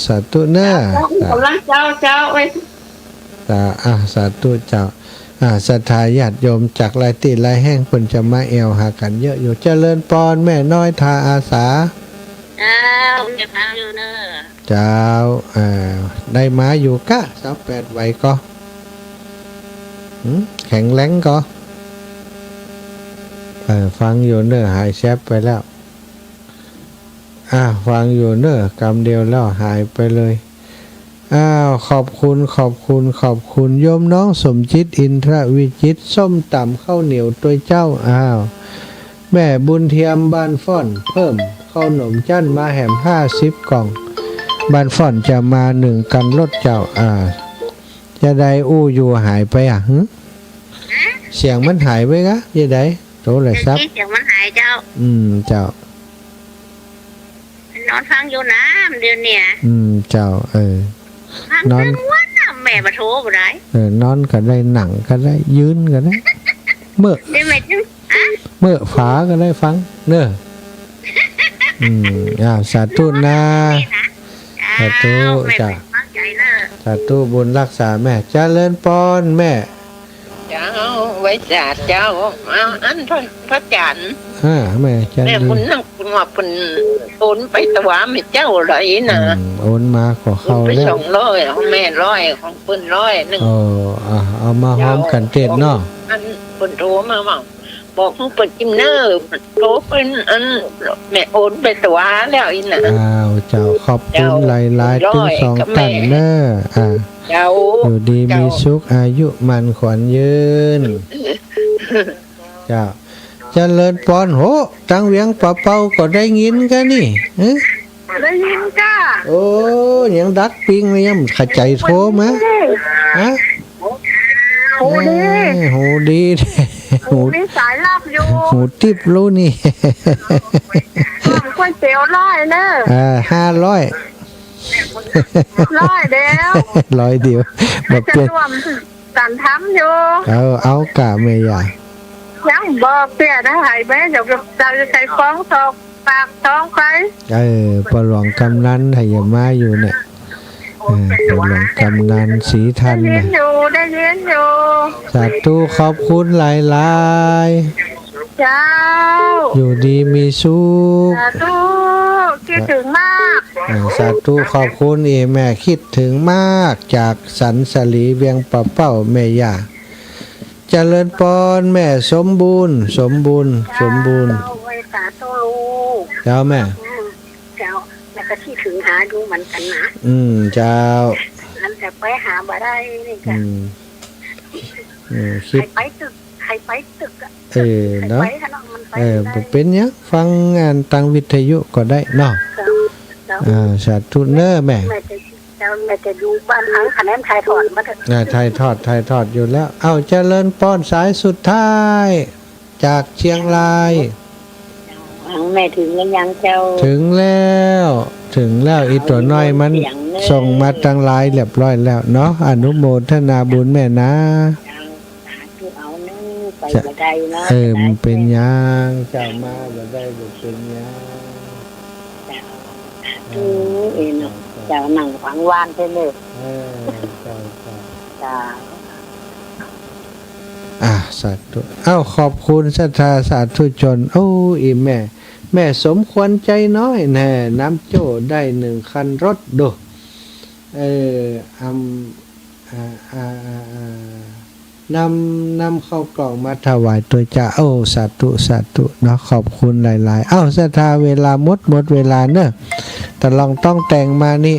สาธุเน่อ เจ้า เจ้า ก๋ำลังเจ้า เจ้า เอ้ย เจ้า อ่ะ สาธุเจ้า อ่ะ ศรัทธาญาติโยมจากหลายตี้หลายแห่งเปิ้นจะมาแอ่วหากั๋นเยอะอยู่ เจริญปอนแม่น้อยทาอาสา เจ้า แม่ฟังอยู่เน่อ เจ้า เอ่อ ได้มาอยู่กะ ซาวแปดไหวก่อ หืม แข็งแรงก่อ เอ่อ ฟังอยู่เน่อ หายแซบไปแล้ว อ่ะ ฟังอยู่เน่อ กำเดียวแล้วหายไปเลย อ้าว ขอบคุณ ขอบคุณ ขอบคุณ โยมน้องสมจิต อินทรวิจิตร ส้มต๋ำข้าวเหนียวตวยเจ้า อ้าว แม่บุญเทียมบ้านฟ้อน เพิ่มข้าวหนมจั้นมาแหมห้าสิบกล่อง บ้านฟ้อนจะมานึ่งกั๋นรดเจ้า อ่า จะใดอู้อยู่หายไปอ่ะ หึ เสียงมันหายไปกะ จะใด โทรศัพท์ เสียงมันหายเจ้า อืม เจ้า นอนฟังอยู่น้ำเดี๋ยวเนี่ย อืม เจ้า เออ ฟัง นอน ตึงวันน่ะ แม่บ่โทรบ่ได้ เออ นอนก็ได้ นั่งก็ได้ ยืนก็ได้ เมิก เดี๋ยวแม่จึง อะ เมิกฝาก็ได้ฟัง เน่อ อืม อ่า สาธุนะ เจ้า สาธุ แม่ เจ้า ตั้งใจ๋เน่อ สาธุ บุญฮักษาแม่ เจริญปอนแม่ เจ้า ไหว้สาเจ้า เอา อันพระ พระอาจ๋ารย์ อ่า แม่จันดี แม่บุญฮัก เปิ้นว่าเปิ้นโอนไปถวายแม่เจ้าเลยนะ อืม โอนมาก็เข้าแล้ว โอนไปสองร้อย ของแม่ร้อย ของเปิ้นร้อยนึ่ง เออ อ่ะ เอามาฮ้อมกั๋นเต๊อะเนาะ อันเปิ้นโทรมาว่า บอกหื้อเปิ้นกิ๋มเน่อ โทรเปิ้น อันแม่โอนไปถวายแล้วอี้นะ อ้าว เจ้า ขอบคุณหลายๆ ตึงสองต้านเน่อ อ่า เจ้า อยู่ดีมีสุข อายุมั่นขวัญยืน เจ้า เจริญปอน โห ตังเวียงป่าเป้าก็ได้ยินกะนี่ เอ๊ะ ได้ยินจ้า โอ้ ยังดักปิ้งเลย ยังขะใจ๋โทรมา ฮะ หูดี เอ้ย หูดี หูมีสายลับอยู่ หูติ๊บลูกนี่ ก๋วยเตี๋ยวร้อยเน่อ อ่า ห้าร้อย ร้อยเดียว ร้อยเดียว บ่เป๋น ก๋วยเตี๋ยว สันทำอยู่ เอา เอากะแม่ยา ยังบอกเตี้ยนะ ให้แม่ เดี๋ยวจะใส่ฟองสอบปากท้องไป เออ ป้อหลวงกำนัน ให้อย่ามาอยู่เนี่ย เออ ป้อหลวงกำนันศรีธัน ได้ยินอยู่ ได้ยินอยู่ สาธุ ขอบคุณหลายๆ เจ้า อยู่ดีมีสุข สาธุ คิดถึงมาก อ่า สาธุ ขอบคุณอีแม่ คิดถึงมาก จากสันสลี เวียงป่าเป้า แม่ย่า เจริญปอนแม่สมบูรณ์ สมบูรณ์ สมบูรณ์ เจ้า ไหว้สาธุลูก เจ้าแม่ อืม เจ้า แม่ก็คิดถึงหาอยู่เหมือนกั๋นนะ อืม เจ้า มันจะไปหาบ่ได้นี่จ้ะ อืม อืม คิด ใครไปตึก ใครไปตึกอะ เออ เนาะ ใครไปขนาดมันไป เออ บ่ได้ บ่เป๋นหยัง ฟังอันตางวิทยุก็ได้เนาะ เจ้า เจ้า อ่า สาธุเน่อแม่ แม่จะ เจ้า แม่จะอยู่บ้านหลังคะแนนถ่ายทอดมาเถอะ อ่า ถ่ายทอด ถ่ายทอดอยู่แล้ว เอ้า เจริญปอนสายสุดท้าย จากเชียงราย แม่ถึงแล้วยังเจ้า ถึงแล้ว ถึงแล้ว อีตั๋วน้อยมัน เสียงเน่อ ส่งมาตังไลน์เรียบร้อยแล้วเนาะ อนุโมทนาบุญแม่นะ เจ้า สาธุเอาเน่อ ไปบ่ได้เนาะ เออ บ่ได้ บ่เป๋นหยัง เจ้ามาบ่ได้ บ่เป๋นหยัง เจ้า สาธุ เออเนาะ เจ้า เจ้า นั่งฟังหวานไปเลย เออ เจ้า เจ้า เจ้า อ่ะ สาธุ เอ้า ขอบคุณศรัทธาสาธุชน โอ้ อีแม่ แม่สมควรใจน้อยแน่ นำโจ้ได้นึ่งคันรถดู เออ อำ อ่า อ่า อ่า อ่า นำ นำข้าวกล่องมาถวายตวยจ้า โอ้ สาธุ สาธุเนาะ ขอบคุณหลายๆ เอ้า ศรัทธา เวลาหมด หมดเวลาเนอะ ตะลองต้องแต่งมานี่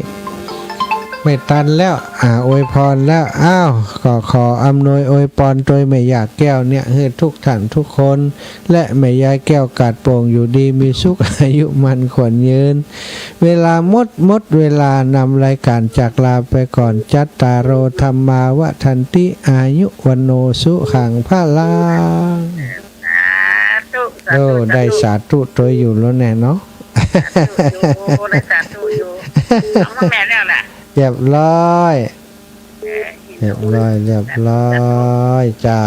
ไม่ตันแล้ว อ่า อวยพรแล้ว อ้าว ก็ขออำนวยอวยพรตวยแม่ย่าแก้วเนี่ย หื้อทุกท่านทุกคน และแม่ยายแก้วกาดโป่งอยู่ดีมีสุข อายุมั่นขวัญยืน เวลาหมด หมดเวลานำรายการจากลาไปก่อน จัตตาโร ธัมมา วัฑฒันติ อายุ วัณโณ สุขัง พลัง สาธุ สาธุ โอ้ สาธุ ได้สาธุตวยอยู่แล้วแน่เนาะ สาธุอยู่ ได้สาธุอยู่ เอามาแม่แล้วล่ะ เรียบร้อย เออ เรียบร้อย เรียบร้อย เจ้า